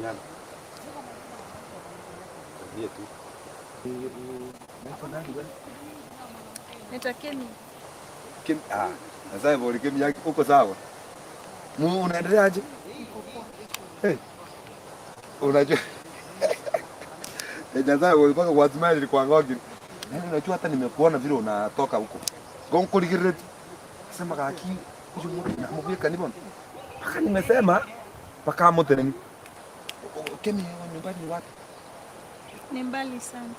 Nyana. Ndiye tu. Naitwa nani wewe? Naitwa Kemi. Kemi. Ah, sasa hivi Kemi yake uko sawa? Mu unaendeleaje? Niko poa. Eh. Unajua Nyasaye mpaka kwa smile ilikuwa ngogi. Yaani unajua hata nimekuona vile unatoka huko. Gonko ligireti. Sema kaki huyu mtu namweka ni bona. Paka nimesema paka moto nini. Kemi nyumbani wapi? Ni mbali sana.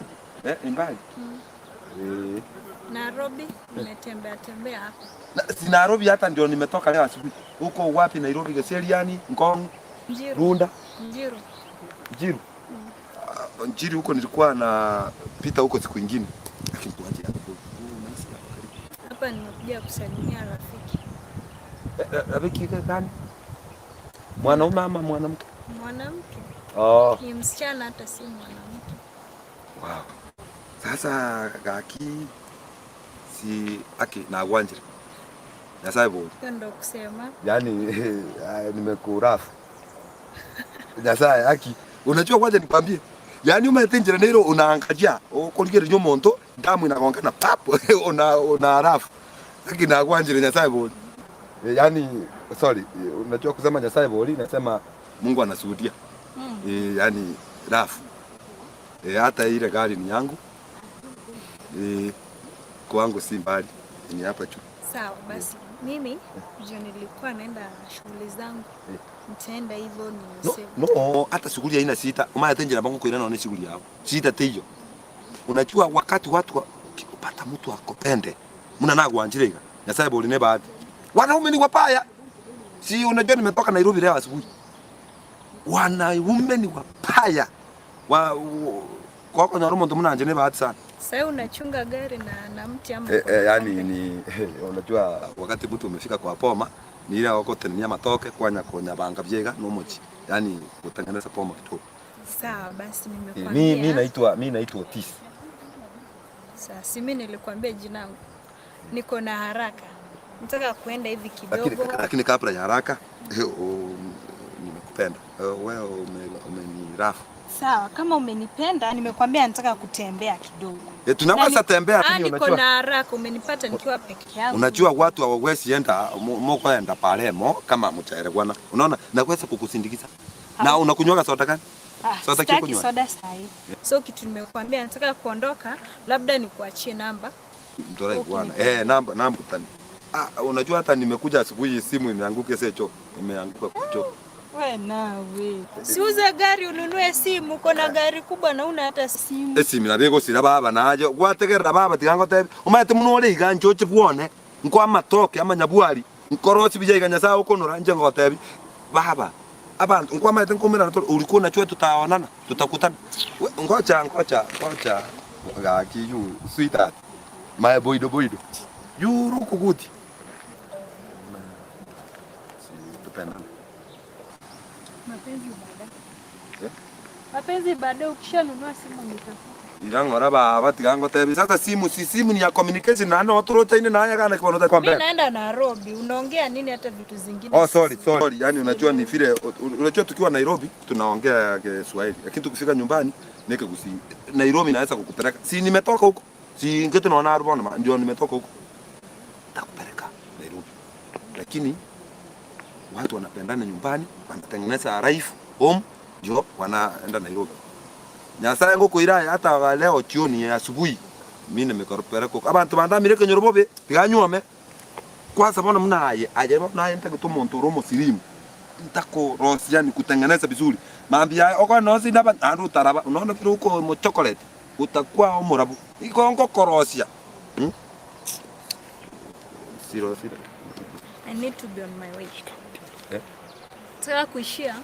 Eh, ni mbali? Eh. Nairobi nimetembea tembea hapa. Na, si Nairobi hata ndio nimetoka leo asubuhi. Huko wapi Nairobi Geseriani, Ngong, Njiru. Runda. Njiru. Njiru. Ah, Njiru huko nilikuwa na pita huko siku ingine. Lakini tuache hapo. Unaishi hapo karibu. Hapa nimekuja kusalimia rafiki. Rafiki gani? Mwanaume ama mwanamke? Mwanamke. Oh. Ni msichana hata si mwanamke. Wow. Sasa gaki si aki na gwanjira. Nyasaye bori. Hiyo ndo kusema. Yaani nimekurafu. Nyasaye aki unajua kwanza nikwambie. Yaani umetenjera nero unaangalia ukoligeria nyomonto damu inagongana pap una rafu. Aki na gwanjira Nyasaye bori. Yaani sorry, unajua kusema Nyasaye bori nasema Mungu anashuhudia. Yaani rafu. Hata ile gari ni yangu. Kwangu si mbali. Ni hapa tu. Sawa basi. Mimi ndio nilikuwa naenda shughuli zangu. Nitaenda hivyo ni No, save. no, hata shughuli haina sita. Umaya tenjera bangu kuirana na shughuli yao. Sita tiyo. Unajua wakati watu kupata mtu akopende. Muna nagwanjire iga. Nyasaye bori ne bahati. Wanaume ni wabaya. Si unajua nimetoka Nairobi leo asubuhi. Wanaume ni wabaya. Wa kwako nyaro mtu muna ne bahati sana. Sasa unachunga gari na mti ama Yani ni unajua wakati mtu umefika kwa poma ni ile wako tenenia matoke kwanya konya banga byega no mochi. Yani kutengeneza poma kidogo. Sawa basi nimekuambia. Mi naitwa Otis. Sasa si mimi nilikwambia jina langu. Niko na haraka. Nataka kuenda hivi Lakini kidogo. lakini kabla ya haraka nimekupenda. Wewe umenirafu. Sawa, kama umenipenda nimekwambia nataka kutembea kidogo. Tunaweza tembea lakini niko unajua na haraka, umenipata nikiwa peke yangu. Unajua watu hawawezi enda mokoenda pale mo kama mchaelewana. Unaona naweza kukusindikiza. Na unakunywa soda gani? Soda Sitaki kikunywa. soda sahi. So kitu nimekuambia nataka kuondoka, labda nikuachie namba. Mtorai bwana. Namba tani. Unajua hata nimekuja asubuhi simu imeanguka secho. Imeanguka kucho. We nawe. Siuze gari ununue simu, uko na gari kubwa na una hata simu. Esimu nabego sira baba najo. Gwategerera baba tigango tebe. Umaete muno ore iga nchoche bwone. Nko amatoke amanyabwari. Nkorosi bija iga Nyasaye ukonora nje ngotebi. Baba abantu nkwamaete nkomera to ulikuwa unajua tutaonana tutakutana. Ngoja ngoja ngoja gaki you sweetheart. My boido boido. You rukuguti. Si tupendane. Mapenzi baadaye. Mapenzi baadaye ukishanunua simu nitafuta. Irangora baba tigango tebi. Sasa simu si simu ni ya communication na no turotaine na ya kana kwa kwa Mimi mbele. naenda Nairobi, unaongea nini hata vitu zingine? Oh sorry sorry. Yaani unajua ni vile unajua tukiwa Nairobi tunaongea Kiswahili. Lakini tukifika nyumbani nike kusi Nairobi naweza kukupeleka. Si nimetoka huko. Si ngete naona Arubona ndio nimetoka huko. Nitakupeleka Nairobi. Lakini watu wanapendana nyumbani, wanatengeneza life home ndio wanaenda Nairobi. Nyasaye ngukwira hata leo jioni ya asubuhi mimi nimekopeleka huko. Abantu bandamire kenyorobobe tiganyuome. Kwanza bona mnaye aje mnaye ntakuto muntu romo silimu. Nitako rosi yani kutengeneza vizuri. Maambia oko no si ndaba andu taraba unaona vile uko mo chocolate utakuwa omurabu. Iko ngo korosia. Siro siro. I need to be on my way. Eh? Nataka kuishia.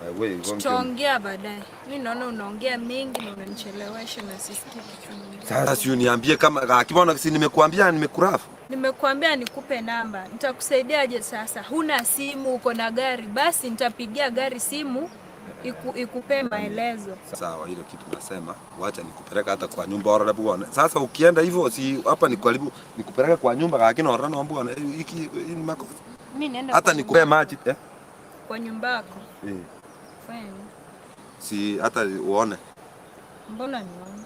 My way Tutaongea baadaye. Mimi naona unaongea mengi na unanichelewesha na sisikii kitu mingi. Sasa si uniambie kama akibona si nimekuambia nimekurafu. Nimekuambia nikupe namba. Nitakusaidiaje sasa? Huna simu, uko na gari. Basi nitapigia gari simu ikupe maelezo. Sawa, ile kitu nasema, wacha nikupeleka hata kwa nyumba ora bwana. Sasa ukienda hivyo si hapa ni karibu nikupeleka kwa nyumba lakini ora na bwana hiki ni makosa. Mimi naenda Hata kwa nikupe nyumba maji eh? Kwa nyumba yako. Eh. Fanya nini? Si hata uone. Mbona nione?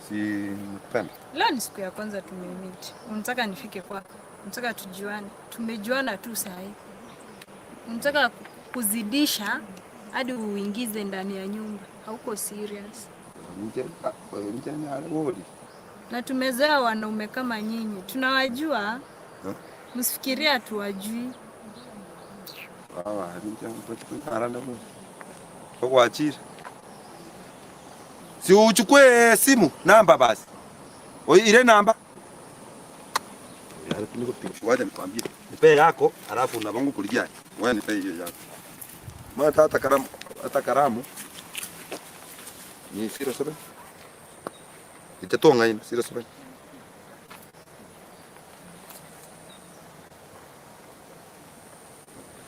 Si nikupenda. Leo ni siku ya kwanza tumemeet. Unataka nifike kwako? Unataka tujuane? Tumejuana tu saa hii. Unataka kuzidisha hadi uingize ndani ya nyumba. Hauko serious. Nje nje nyale. Na tumezoea wanaume kama nyinyi. Tunawajua. Eh? Msifikirie hatuwajui. Awa, nje mtu Kuachira. Si uchukue simu namba basi. Oi ile namba. Wacha nikwambie. Nipe yako alafu na bangu kulijia. Wewe nipe hiyo yako. Maana hata karamu, hata karamu. Ni 07. Inche tong'aina 07.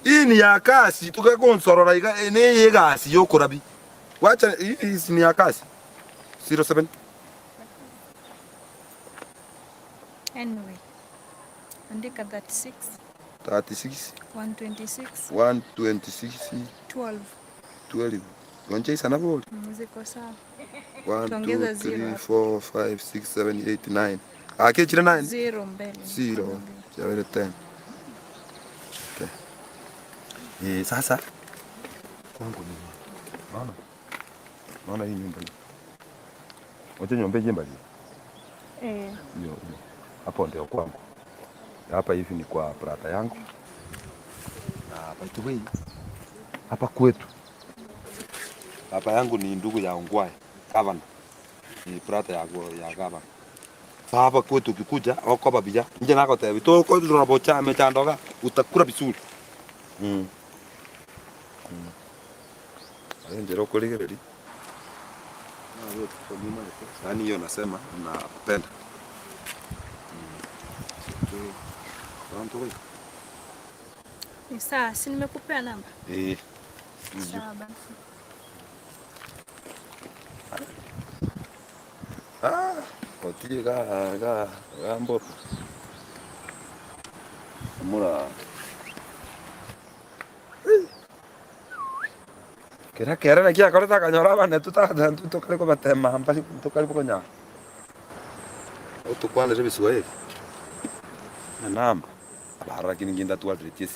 Hii ni ya kasi tukagonsorora iga ne egasi yokorabi. Wacha hii ni ya kasi. 07. Anyway. Andika 36. 36. 126. 126. 12. 12. Goncha sana boli. Ziko sawa. 1 2 Tuongeza 3 zero hapo. 4 5 6 7 8 9. Ah, kechire 9. Zero mbele. 0. Chabere 10. Okay. Sasa kwangu ni naona. Naona hii nyumba hii. Wacha nyumba hii mbali. Eh. Hiyo hiyo. Hapo ndio kwangu. Hapa hivi ni kwa brother yangu. Na by the way, hapa kwetu. Baba yangu ni ndugu ya Ongwae, governor. Ni brother ya governor. Sasa hapa kwetu ukikuja okoba bija. Nje nako tebi. To tunabocha mechandoga utakula vizuri. Ayo njero kuligereri. Yaani hiyo nasema napenda. Ni sawa, si nimekupea namba? Eh. Sawa basi. Ah, otige ga ga mboro. Mura. Kera kera na kia koreta kanyora bana tuta tukale ko batema mpali tukale ko nya. Otukwana je Kiswahili. Na namba. Abara lakini nginda tu already.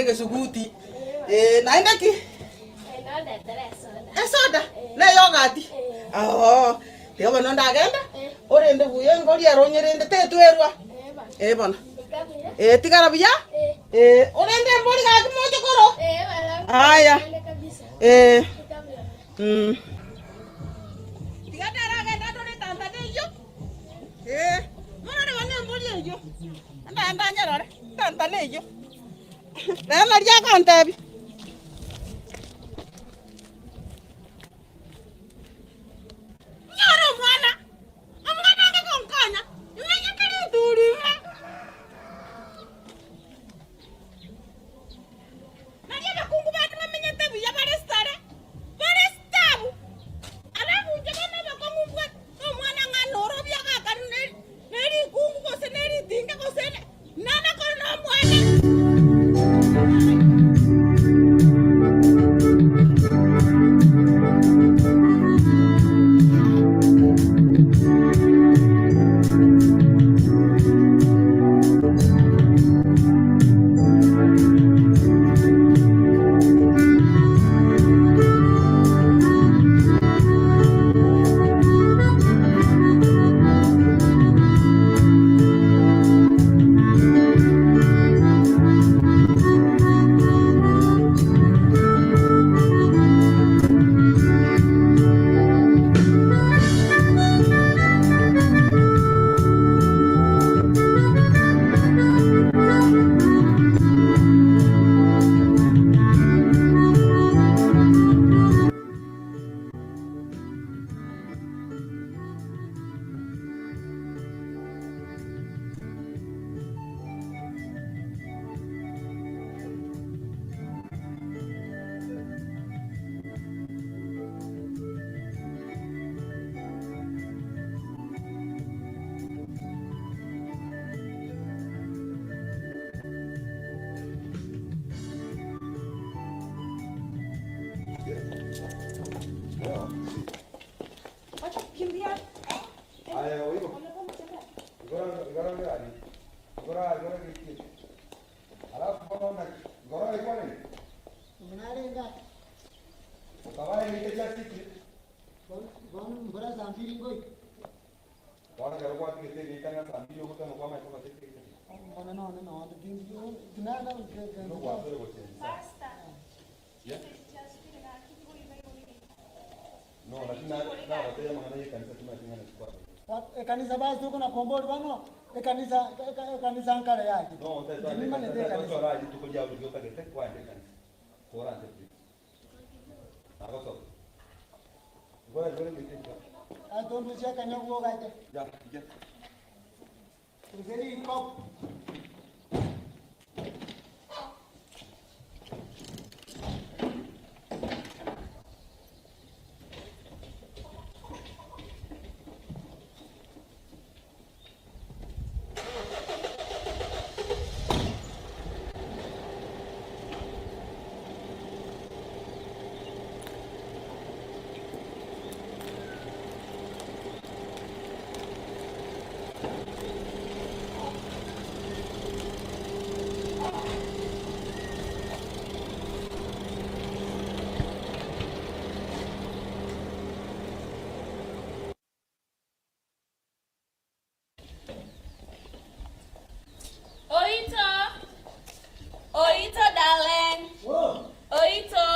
Gesuguti. Naende ki? Esoda. Ne yogati. Oh, tiga bono ndagenda. Orende buya ngori aronyerende tetwerwa. Bono. Tigara buya? Orende mbori gaki mocho koro. Aya. Tiga ndaragenda ndore tantane eyo. Morore bane mbori eyo. Ndaenda nyarore tantane eyo. Rero riagontebi. Nyore omwana. Omwana ange konkonya. Imenyekere eturima. Naria abakungu bande bamenyete buya bare stare. Bare stabu. Alafu nje bana bakong'u mbwate. Omwana ng'ana orobia gakari nerikungu gose neritinga gose nana kore na omwana. Kanisa basi uko na komboli bano ekanisa ekanisa nkale yake no atondu chaka nyaguo gaje ya ya Uzeri pop. Oito. Oito, darling. Oito.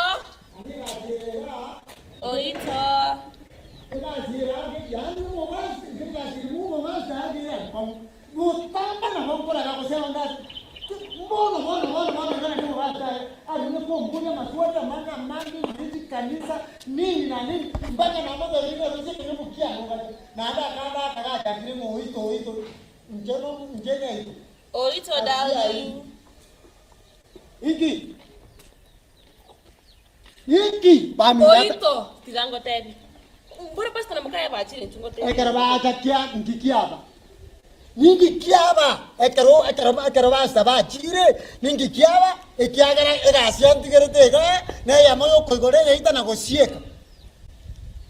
Oito. Oito, darling. Iki. Iki bami. Oito, tigango tebi. Mbura pasta na mukaya bachire nchungo tebi. Ekero bachakia nkikiaba. Ningikiaba ekero ekero ekero basa bachire ningikiaba ekiagera egasia ntigerete iga neyamo yokoigora egeita na gosieka.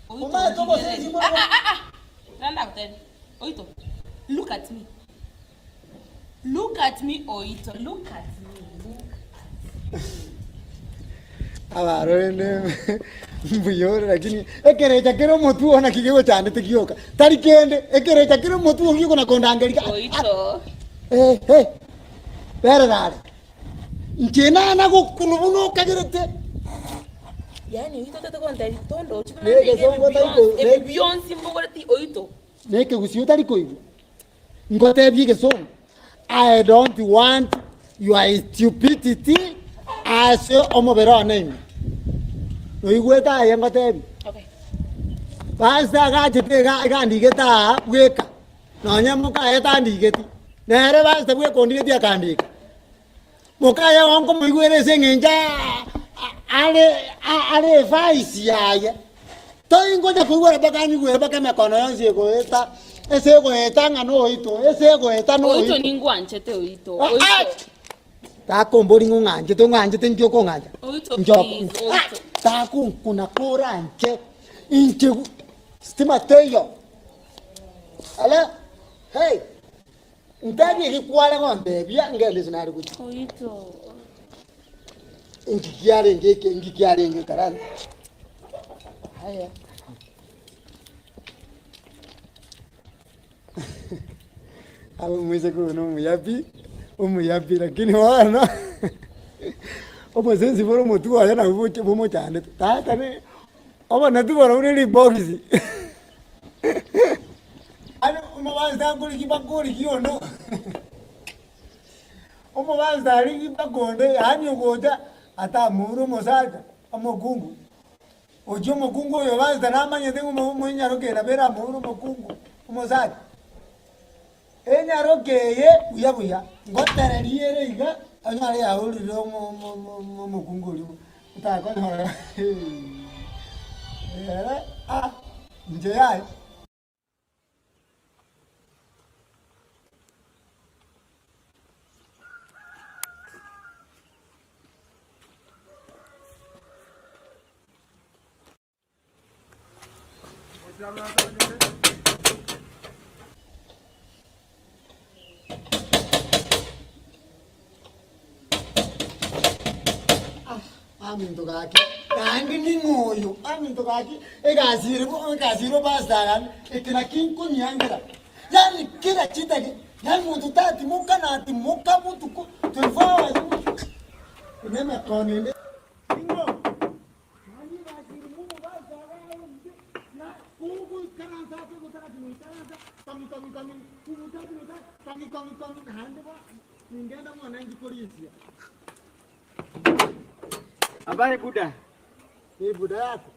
Omaete obosesi Ah, ah, ah, ah. Randa kutebi. Oito, look at me. Look at me, Oito. Look at me. Look at me. Abarorende mbuyore lakini ekerecha kero motu ona kigego cyane tikioka. Tari kende ekerecha kero motu ogiko na kondangerika. Oito. Eh eh. Bere dare. Nchena na gukunu kagerete. Yani oito tete konta tondo Neke songo taiko Beyonce mbogoreti oito. Neke gusio tari koibu. Ngotebye gesongo. I don't want your stupidity ase omobere name. Noigweta aye ngotebi. Okay. Basta gachete gandigeta bweka. Nonya mukaye tandigeti. Nere basta bwekondigeti akandika. Mukaye wanko muigwere se ng'enja ale ale vice yaye. Toingoja kuigwera mpaka nyigwere mpaka mekono yonsi egoeta. Ese egoeta ng'a noito. Ese egoeta noito. Oito ningwanchete oito. Oito. Takombori ng'ang'anchete ng'anchete nchoko ng'ancha. Oito Nchoko. please, oito. Takunkuna kora nche inche stima teyo. Ala hey. Ntabi gikwala ng'ombe bya ngende sinari kuchi. Oito. Ngikiarenge ke ngikiarenge karani. Haya. Abo mwese kuno muyapi umuyapi lakini wana obosensi boro mutu aya na bumo cyane tata ne obona tubora uri li box ano umubanza kuri kibakuri kiyono umubanza ari kibakonde yani goja ata muru musaja omukungu ojo mukungu oyo banza namanyete umunyarokera bera muru mukungu umusaja enyarokeye buya buya ngotereriere iga anyare yaurire omukungu orio otakonyora era ah nje yaye. Aminto gaki nandi ningoyo aminto gaki egasire bo egasiro basaran ekina kinkunyangera yani kila chita yani muntu tati muka na ati muka mutu ko 24 hours nema konende ningo yani basiri mumu basaran na kuku karansa ko tati mutanza kami kami kami kuku tati kami kami kami hande ba ningenda mwana ngikolisia. Habari buda. Ni buda yako?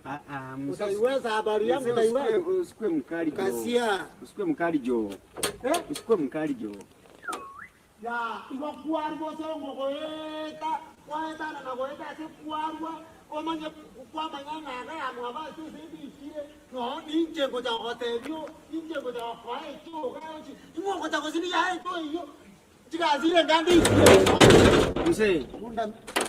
Utaiweza habari yangu utaiweza. Usikue mkali jo. Kasia. Usikue mkali jo. Eh? Usikue mkali jo. Ya, iwa kuarwa songo goeta, kwaeta na goeta se kuarwa, omanye kwa manyana na ya mwaba se se bichire. No, ninje go ja gotebio, ninje go ja kwa echo, ga ochi. Iwo go ja go sini ya echo iyo. Chikazile ngandi. Mzee,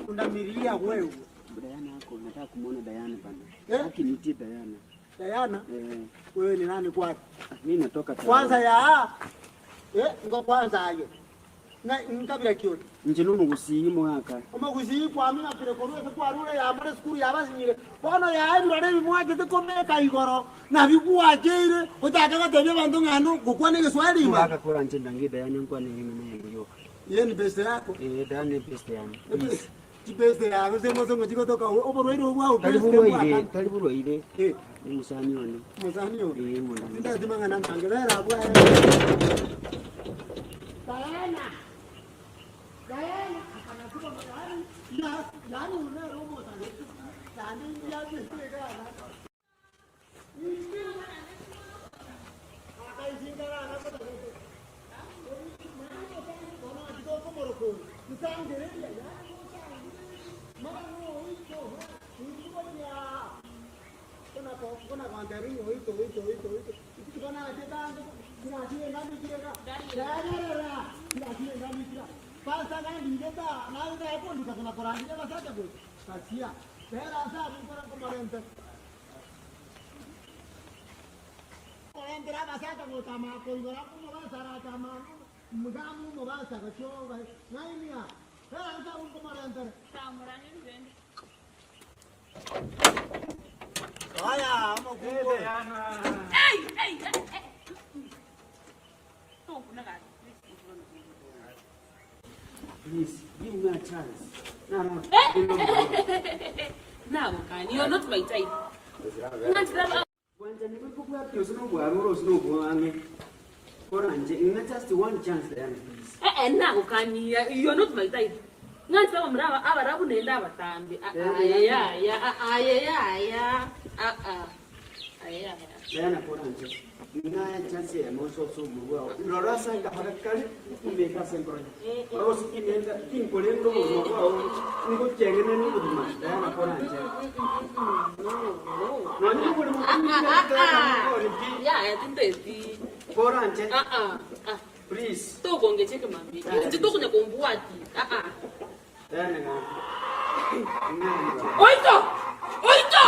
undamiria wewe. Diana yako nataka kumuona Diana bana. Eh? Akinitie Diana. Diana? Eh. Wewe ni nani kwako? Mimi natoka Tarora. Kwanza ya. Eh, ngo kwanza ayo. Na nkabira kiyo. Nje n'umugusiyi mwaka. Umugusiyi kwa mimi napire koruwe kwa rure ya mare skuru ya basinyire. Bono ya ebirore bimwagete komeka igoro na biguajeire utaka gatebye bantu ngano gukwana Kiswahili. Mwaka kora nje ndangi Diana nkwa ni mimi yangu. Yeye ni best yako? Eh, Diana ni best yangu. Chibese yako semo songo chikotoka oborwaire obwao tali burwaire. Eh, ni musani one. Musani one. Eh, mwana. Ndatimanga nampange vera bwa. Diana. Diana akanakuba mwana. Ya, yani una robo tani. Tani ya zile kana. Hey, hey, hey. Please, give me a chance. No, no. Now, can you're not my type. Just one chance, Diana, please. Eh, now can you're not my type. Nganti mraba abarabu nenda abatambi. Ya ya ya ya. Ah ah. Ya. Diana koranje. Nga chance ya moso so mwa. Lora sa nga hakakali kumeka sengoronya. Rosi kinenda kinkolendo mwa ngo chengene ni kuduma. Diana koranje. No, no. No ni ko mo Ya, ya tindeti. Koranje. Ah ah. Please. To konge cheke mami. Nje to kunya kombuati. Ah ah. Diana nga. Oito! Oito!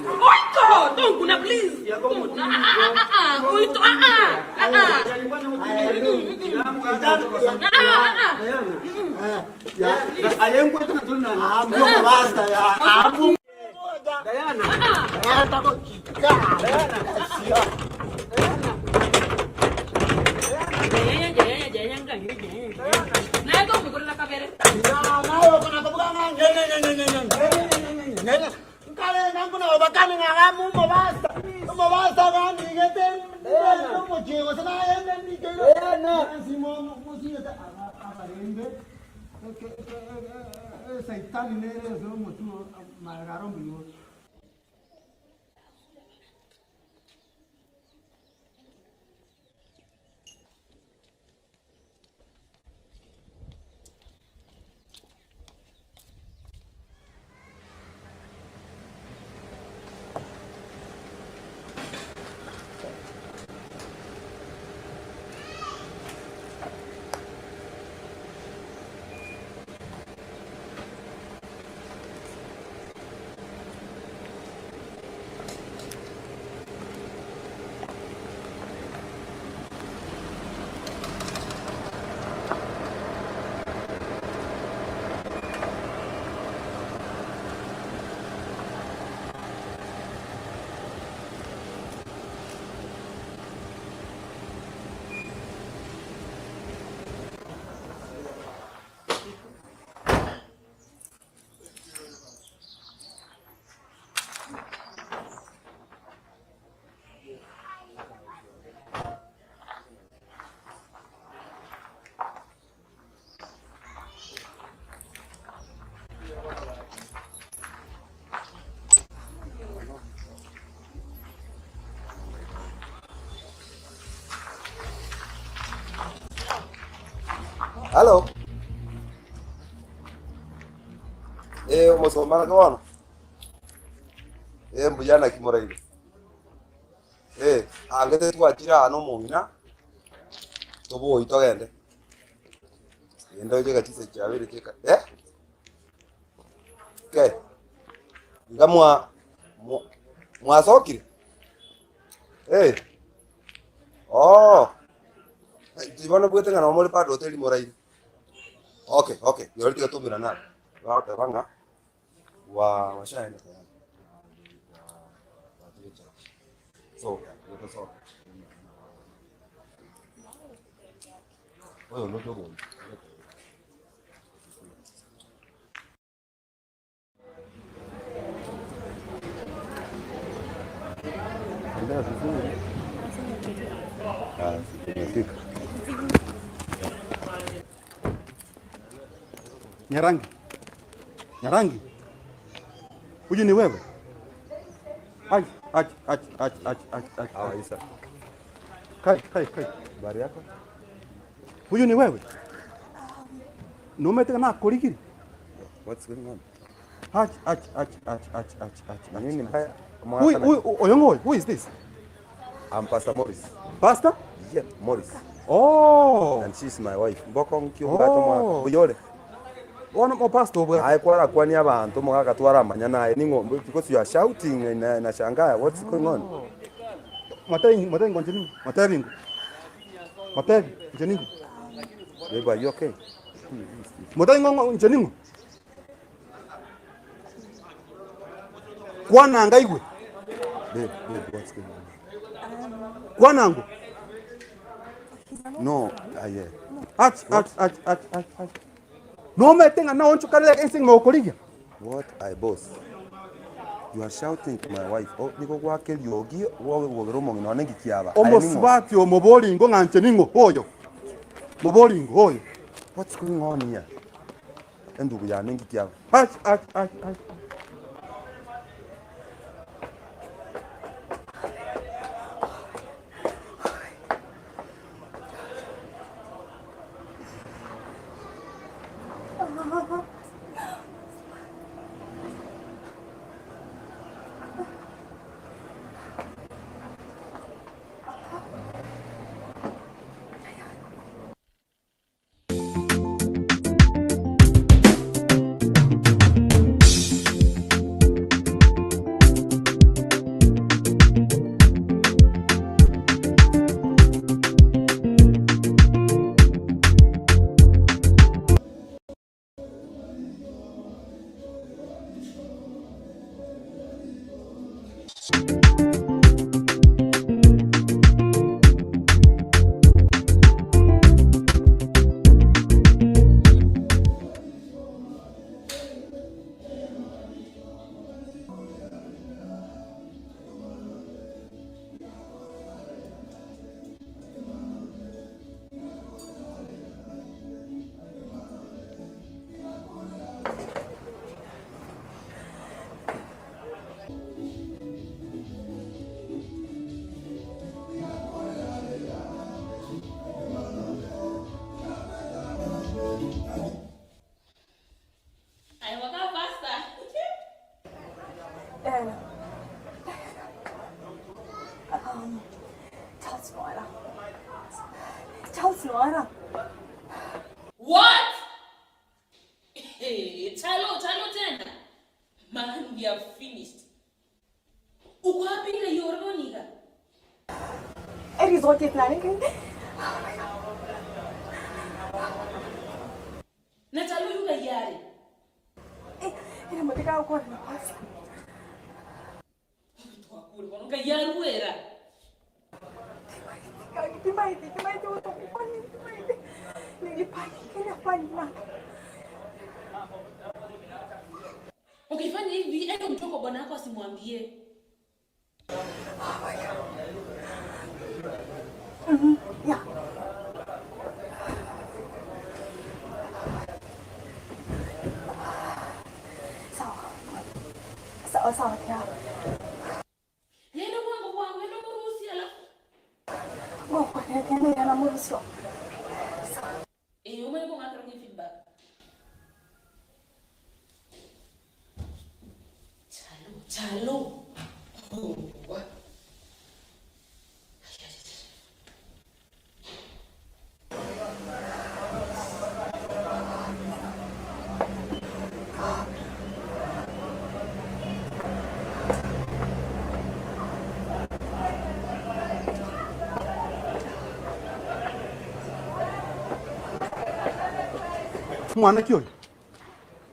Oito! Tonguna, please. Tonguna. Ah ah ah. Oito ah ah. Ah ah. Halo. Eh, umusomana kono. Eh, mbuyana kimoraire. Eh, angete twachira ano mung'ina. Toboi togende. Endo cheka chise chabere cheka. Eh? Okay. Ngamwa mwasokire. Eh. Oh. Tibona bwete ngana omore pado hoteli moraire. Okay, okay. Yori tukatumira na. Wao banga wa washaenda tayari. So, so. Wewe ndio ndio. Ndio vizuri. Ah, tumefika. Nyarangi. Nyarangi. Huyu ni wewe? Ai, ai, ai, ai, ai, ai, ai. Hawa Isa. Kai, kai, kai. Habari yako? Huyu ni wewe? Numeteka na korigiri. What's going on? Ai, ai, ai, ai, ai, ai, ai. Nini mbaya? Who, Oyongo, who is this? I'm Pastor Morris. Pastor? Yeah, Morris. Oh. And she's my wife. Mboko nkiugato mwa buyore. Ono mo pastor bwa. Aye kwara kwani abantu mugaka twaramanya naye ning'ombe because you are shouting na nashangaa what's going on. Matei, matei ngonjeni. Matei ngo. Matei, njeni. Babe, are you okay? Motai ng'o inche ning'o? Kwana anga igwe. Babe, babe, what's going on? Kwana ango. No, aye. Ach, ach, ach, ach, ach, ach. Nomete ng'a naonchokarere ense ng'a okorigia. What I boss? You are shouting to my wife. Oh, niko gwake riogi, gwoge gwogera omong'ina one ngikiaba. Aye ning'o? Omosubati omoboringo ng'a inche ning'o oyo. Moboringo oyo. What's going on here? Endugu yane ngikiaba. Ach, ach, ach, ach. Diana. Charles Noara. Charles Noara. What? Hey, Chalo, Chalo tena. Man, we are finished. Uko wapi ile Yoronika? Resort yetu nani? Na Chalo yuka yari. Ina moteka uko na pasa. Yaruera. Ukifanya hivi, ende mtoko bwana wako asimwambie. Oh my God. Yeah. Sawa. Sawa sawa kia. Yenda kwangu kwangu, enda muruhusi alafu. Ngoko nene na muruhusi. Eh, umeona kwa ngakara feedback. Chalo, chalo. Oh. Mwana ki oyo?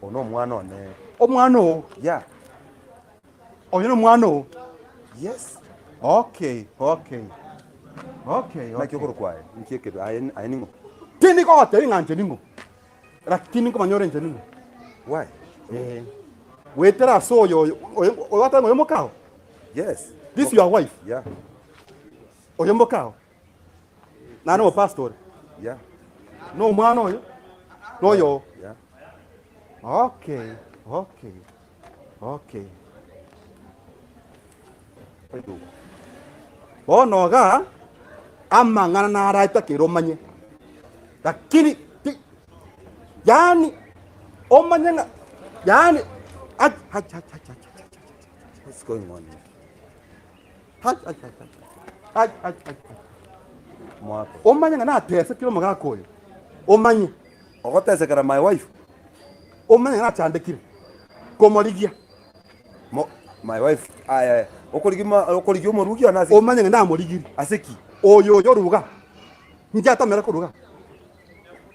Ono mwana one. Omwana o? Yeah. Oyo no mwana o? Yes. Okay, okay. Okay, okay. Naki okoro kwaye. Nkieke aye aye ningo. Tindi ko teri nganje ningo. Lakini ko manyore nje ningo. Why? Eh. Wetera so oyo oyo oyo oyo mokao. Yes. This your wife? Yeah. Oyo mokao. Na no pastor. Yeah. No mwana oyo. No yo. Yeah. Okay, okay. Okay. Bono ga amang'ana naraita kiromanye. Lakini yani omanye nga yani ach ach ach ach ach. What's going on here? Ach ach ach ach ach ach. Mwako. Omanye nga natese kiro magakoyo. Omanye. Ogotesekera my wife. Omanye nga chandekire. Komorigia. Mo my wife aye okorigima okorigi omorugi ona Omanye nga ndamorigiri. Aseki. Oyo yoruga. Njatamera kuruga.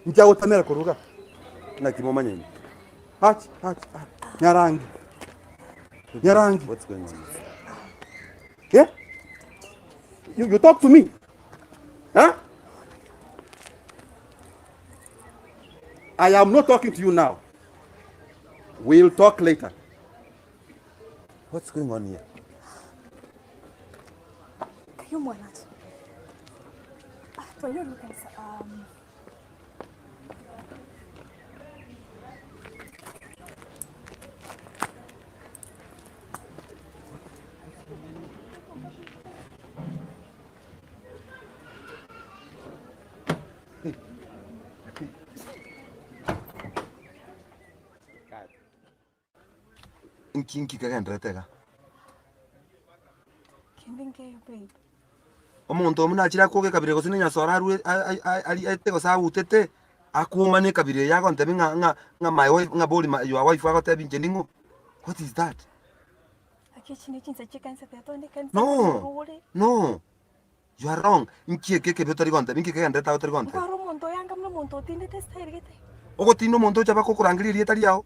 Njagotamera kuruga. Naki momanyeni. Achi, achi, achi. Nyarangi. Nyarangi. What's going on? Yeah? You talk to me. Huh? I am not talking to you now. We'll talk later. What's going on here? Kayo mwana. Ah, tuyo kanisa. Nki nki kagenderete iga. Kende nkeyo babe. Omonto omo nachire akwoge ekabira gose na enyasore arwe aete gose agutete, akwomane ekabira eye agontebia ng'a ng'a ng'a my wife ng'a bori my your wife agotebi inche ning'o? What is that? Aki echi nechinsa chia ekanisa tiga ekanisa No, no, you are wrong. Nki eke ekebe otari gontebia, nki kegenderete agwo otari gontebia? Nkware omonto oyanga buna omonto otindete estyle gete. Ogotinda omonto ocha bakokorangeria erieta riao,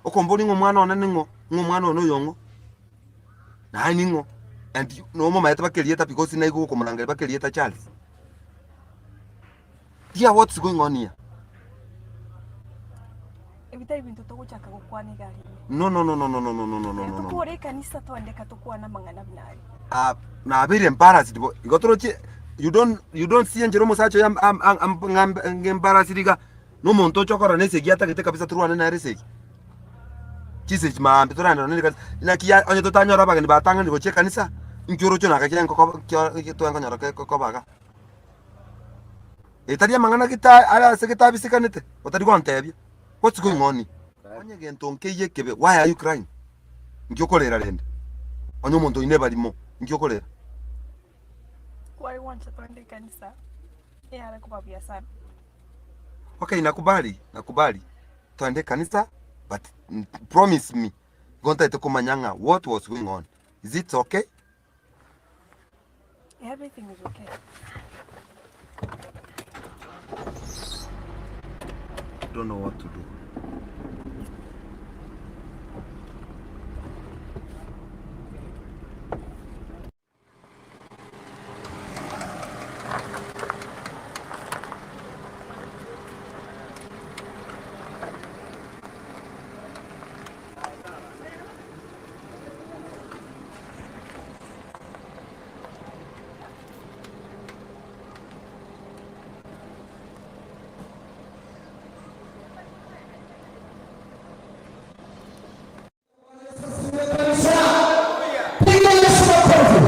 okomboria ng'a omwana one ning'o, ng'a omwana one oyo ng'o, naye ning'o, and nomomaete baka erieta because naigwe gokomorangeria baka erieta Charles. Dear what's going on here? Ebi tari binto togochaka gokwana iga aria ime. No no no no no no no no no no no no. Tokore ekanisa twandeka tokwane amang'ana buna aria. Ah, nabeire embarrassed bo igo toroche you don't see enchera omosacha oyo ng'embarrassed iga, na omonto ocha okorora na esegi atagete kabisa torwane nere esegi. Chisegi maambia torande nonye na ekanisa, naki ya onye totanyora abageni batang'anire gochia ekanisa, inki oroche naka kiaye nkokoba kio twankonyora koba iga. Etari amang'ana gete are ase gete abisikanete, otari gontebia, what's going on here? Onye gento nkeiyo ekebe, why are you crying? Nki okorera rende? Onye omonto oino ebarimo, nki okorera? Kware gwancha twende ekanisa eyare koba buya sana. Okay, nakubali, nakubali twende ekanisa but promise me igo ntagete komanya ng'a what was going on, is it okay? Everything is okay. Don't know what to do. Piga Yesu makofi.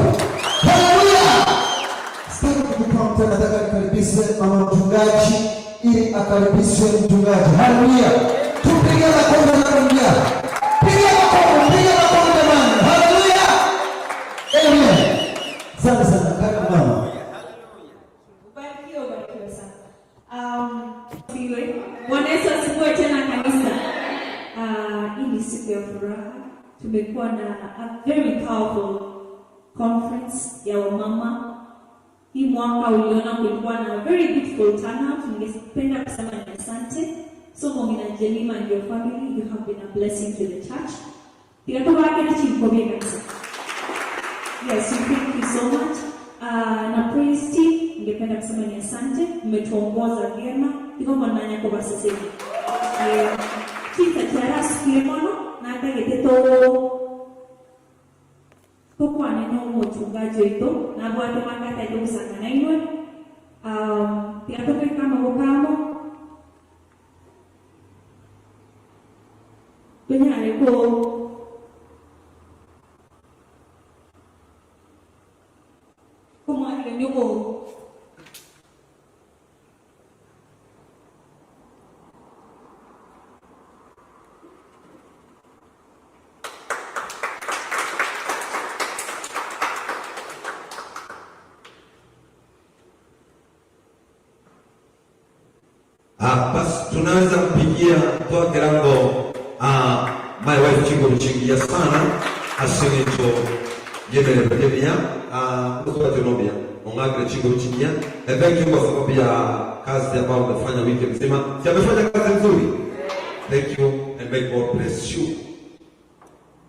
Haleluya. Sitaki kukupa mtu, nataka nikaribishe mama mchungaji ili akaribishwe mchungaji. Haleluya. Tupige makofi na kuingia. Piga makofi, piga makofi jamani. Haleluya. Amen. Asante sana karibu mama. Ubarikiwe, ubarikiwe sana. Siwe. Bwana Yesu asifiwe tena kanisa. Hii ni siku ya furaha. Tumekuwa na a very powerful conference ya wamama. Hii mwaka uliona kulikuwa na very beautiful turnout. Ningependa kusema ni asante. So Mongina Jelima and your family, you have been a blessing to the church. Pinatawagin na Chief Kobe kanisa. Yes, we thank you so much. Na praise team, ningependa kusema ni asante, mmetuongoza vyema. Iko mwananya kwa basi sasa. Chief Atiara sikire mono na atagete to tukwane no muchungaji wetu na bwate makata ito kusanga na inwe. Tiatoke kama gokamo. Tunyare ko kumwakire nyugo. Ah, basi tunaweza mpigia toa kirango my wife Chingo mchingia sana asinito yemelebemia musobatinobia. Ong'agre chingo chinia. And thank you kwa sababu ya kazi ambayo umefanya wiki mzima. Si amefanya kazi nzuri? Thank you and may God bless you.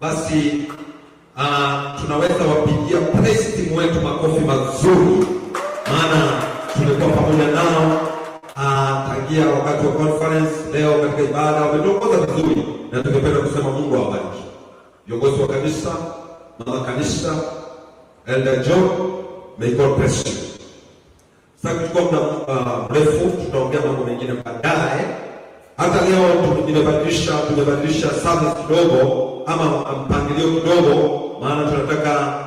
Basi tunaweza wapigia praise team wetu makofi mazuri, maana tumekuwa pamoja nao tangia wakati wa conference. Leo katika ibada wametuongoza vizuri, na tungependa kusema Mungu awabariki viongozi wa kanisa, mama kanisa, Elder John, may God bless you. Sasa kuchukua muda mrefu, tutaongea mambo mengine baadaye. Hata leo tumebadilisha service kidogo ama mpangilio kidogo, maana tunataka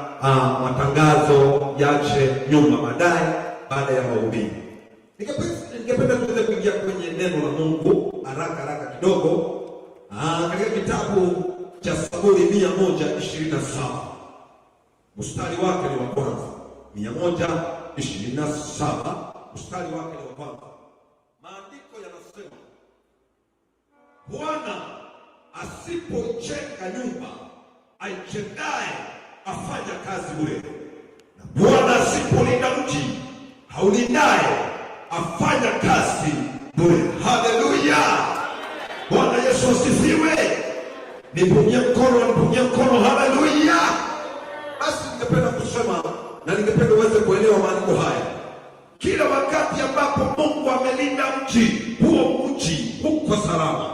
matangazo yache nyuma baadaye, baada ya mahubiri. Ningependa tuweze kuingia kwenye neno la Mungu haraka haraka kidogo, katika kitabu cha Zaburi 127 mstari wake ni wa kwanza. 127 mstari wake ni wa kwanza. Maandiko yanasema, Bwana asipojenga nyumba, aijengaye afanya kazi bure, na Bwana asipolinda mji, haulindaye afanya kazi bure. Haleluya! Bwana Yesu asifiwe. Nipungie mkono, nipungie mkono. Haleluya! Basi ningependa kusema na ningependa uweze kuelewa maandiko haya. Kila wakati ambapo Mungu amelinda mji, huo mji huko salama.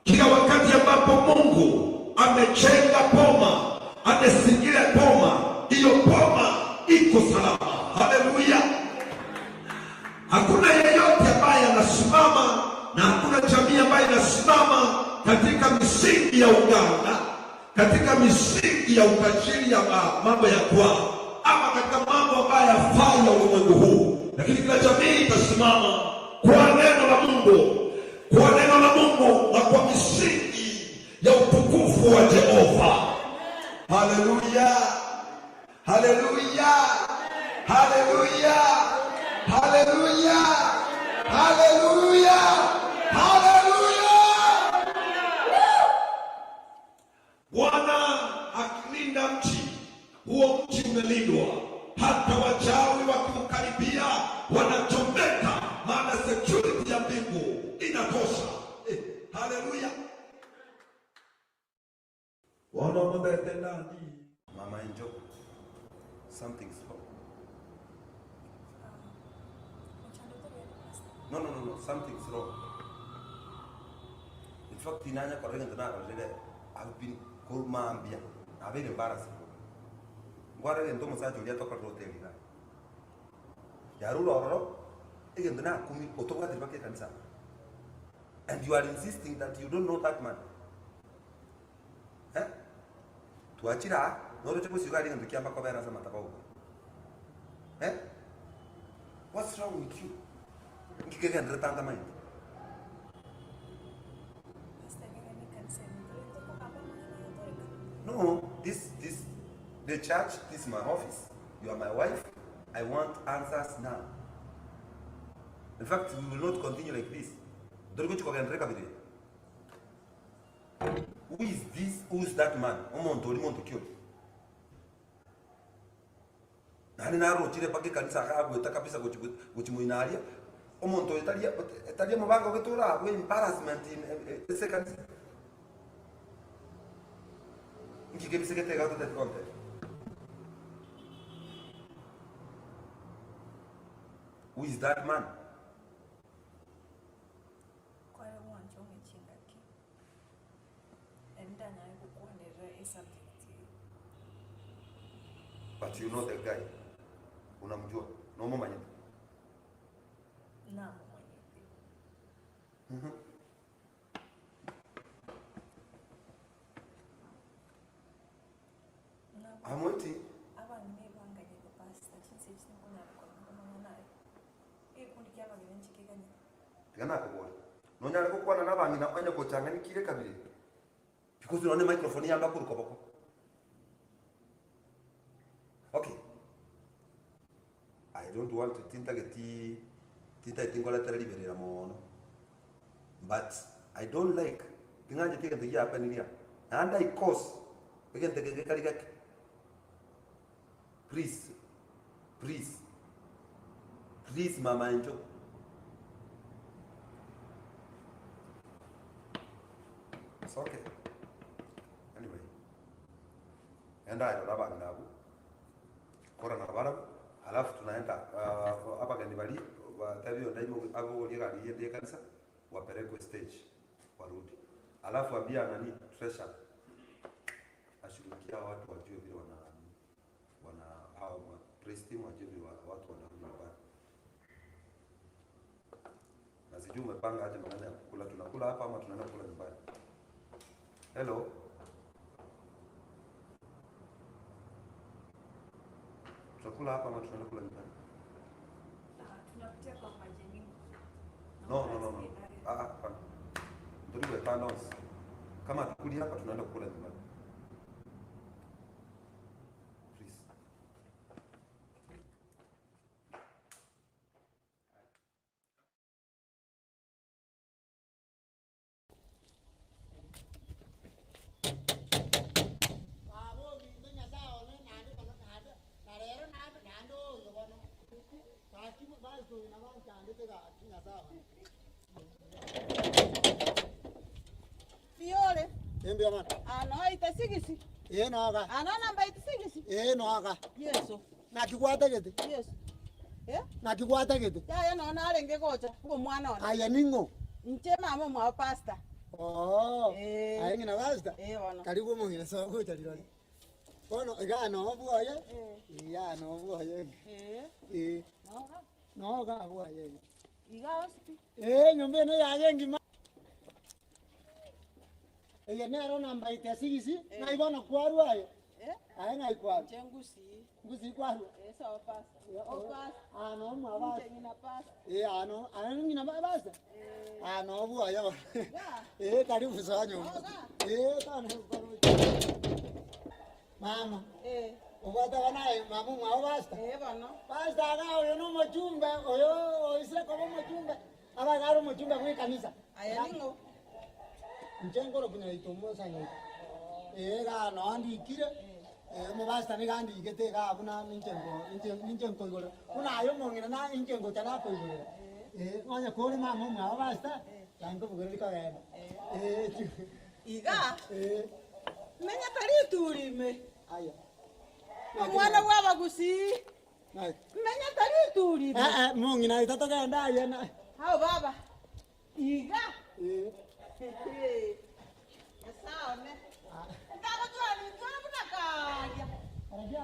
Kila wakati ambapo Mungu amejenga boma, amezingira boma, hiyo boma iko salama. Haleluya! Hakuna yeyote ambaye anasimama na hakuna jamii ambayo inasimama katika misingi ya uganga, katika misingi ya utajiri ya mambo ya kwao, ama katika mambo ambayo yafai ya ulimwengu huu, lakini kila jamii itasimama kwa neno la Mungu, kwa neno la Mungu na kwa misingi ya utukufu wa Jehova. Haleluya, haleluya, haleluya, haleluya, haleluya, haleluya. Bwana akilinda mji, huo mji umelindwa. Hata wachawi wakiukaribia wanachomeka, maana security ya mbingu inatosha. Haleluya. Mama Enjo, something's wrong. No, no, no, no, something's wrong. In fact, inanya kwa rega ndana I've been called maambia. I've been embarrassed. Ngwara ndo musacho ulia toka hoteli na. Yarura ororo ege ndana kumi otobwa tibake kanisa. And you are insisting that you don't know that man. Eh? Tuachira noro chebo sigari ndo kiamba kwa bera sama takao. Eh? What's wrong with you? Ngikeke ndretanda mind. No, this the church, this is my office. You are my wife. I want answers now. In fact, we will not continue like this. Who is this? Who is that man? Omonto, omonto kyo. Nani naro chile pake kanisa akagweta kabisa gochimuinaria. Omonto etaria etaria mubango getura we embarrassment in ese kanisa. Nki kebise gete gato te konte. Who is that man? But you know the guy. Unamjua. No mwenye. Na mwenye. I'm waiting. Tigana kubora. Nonya gukwana nabangina anya kochanga nikire kabiri. Because unaona microphone yamba kurukoboko. Okay. I don't want to tinta geti tinta tingola tera liberera mono. But I don't like tinganje tige ntiya apaniria. And I cause again the kali. Please, Please. Please Mama Angel. It's okay. Anyway. Enda ayo abang'ina abwo. Kora na barabwo alafu tunaenda abageni baria batebi onde abogorie egari eyende ya ekanisa wapelekwe stage warudi. Alafu ambia nani treasure ashughulikia watu wajue vile wana wana hao ma praise team wajue vile watu wanarudi nyumbani. Na sijui umepanga aje maneno ya kukula, tunakula hapa ama tunaenda kukula nyumbani? Hello. Tutakula hapa ama tunaenda kula nyumbani? Tunapitia kwa majeni. No, no, no, no. Ah, hapana. Ndio tano. Kama tukuli hapa tunaenda kukula nyumbani. Please. Fiore. Embia mwana. Ano itasigisi. Eh noga. Ano namba itasigisi. Eh noga. Yeso. Nakigwata gete. Yeso. Eh? Nakigwata gete. Ya ya no narenge gocha ngo mwana ona. Aya ningo. Nche mama mwa pastor. Oh. Eh. Aye ngina pastor. Eh ona. Karibu mungina so gocha lirori. Bono iga no bwoye. Iya no bwoye. Eh. Eh. Noga. Noga bwoye. Iga osipi. Eh nyombe no yaye ngima. Eye nero namba itasigisi na ibona kwarwa aye. Eh? Aye ngai kwarwa. Nche ngusi. Ngusi kwarwa. Eh sawa pastor. O pastor. Ano mwa pastor. Nche ngina pastor. Eh ano, ano ngina pastor. Ano bwoye. Eh karibu sawa nyumba. Eh tano Mama. Eh. Obwata banaye mama mwa pastor. Eh bano. Pastor aga oyo no mochumba, oyo oisire kobo mochumba. Abagaro mochumba kwe kanisa. Aya ningo. Nchengoro kunya itomo sanya. Eh ga no andikire. Eh mo basta ni gandikete ga buna nchengo nchengo igoro. Kuna ayo mongina na nchengo tana ko igoro. Eh ngonya kori mama mwa basta. Yango bugoro likagenda. Eh Iga. Eh Menya tari turime. Aya. Omwana bw'abagusi. Menya tari turime. Eh eh mongina itatogenda aye na. Hao baba. Iga. Eh. Sawa ne. Ndaba twani twani bunakaja. Araja.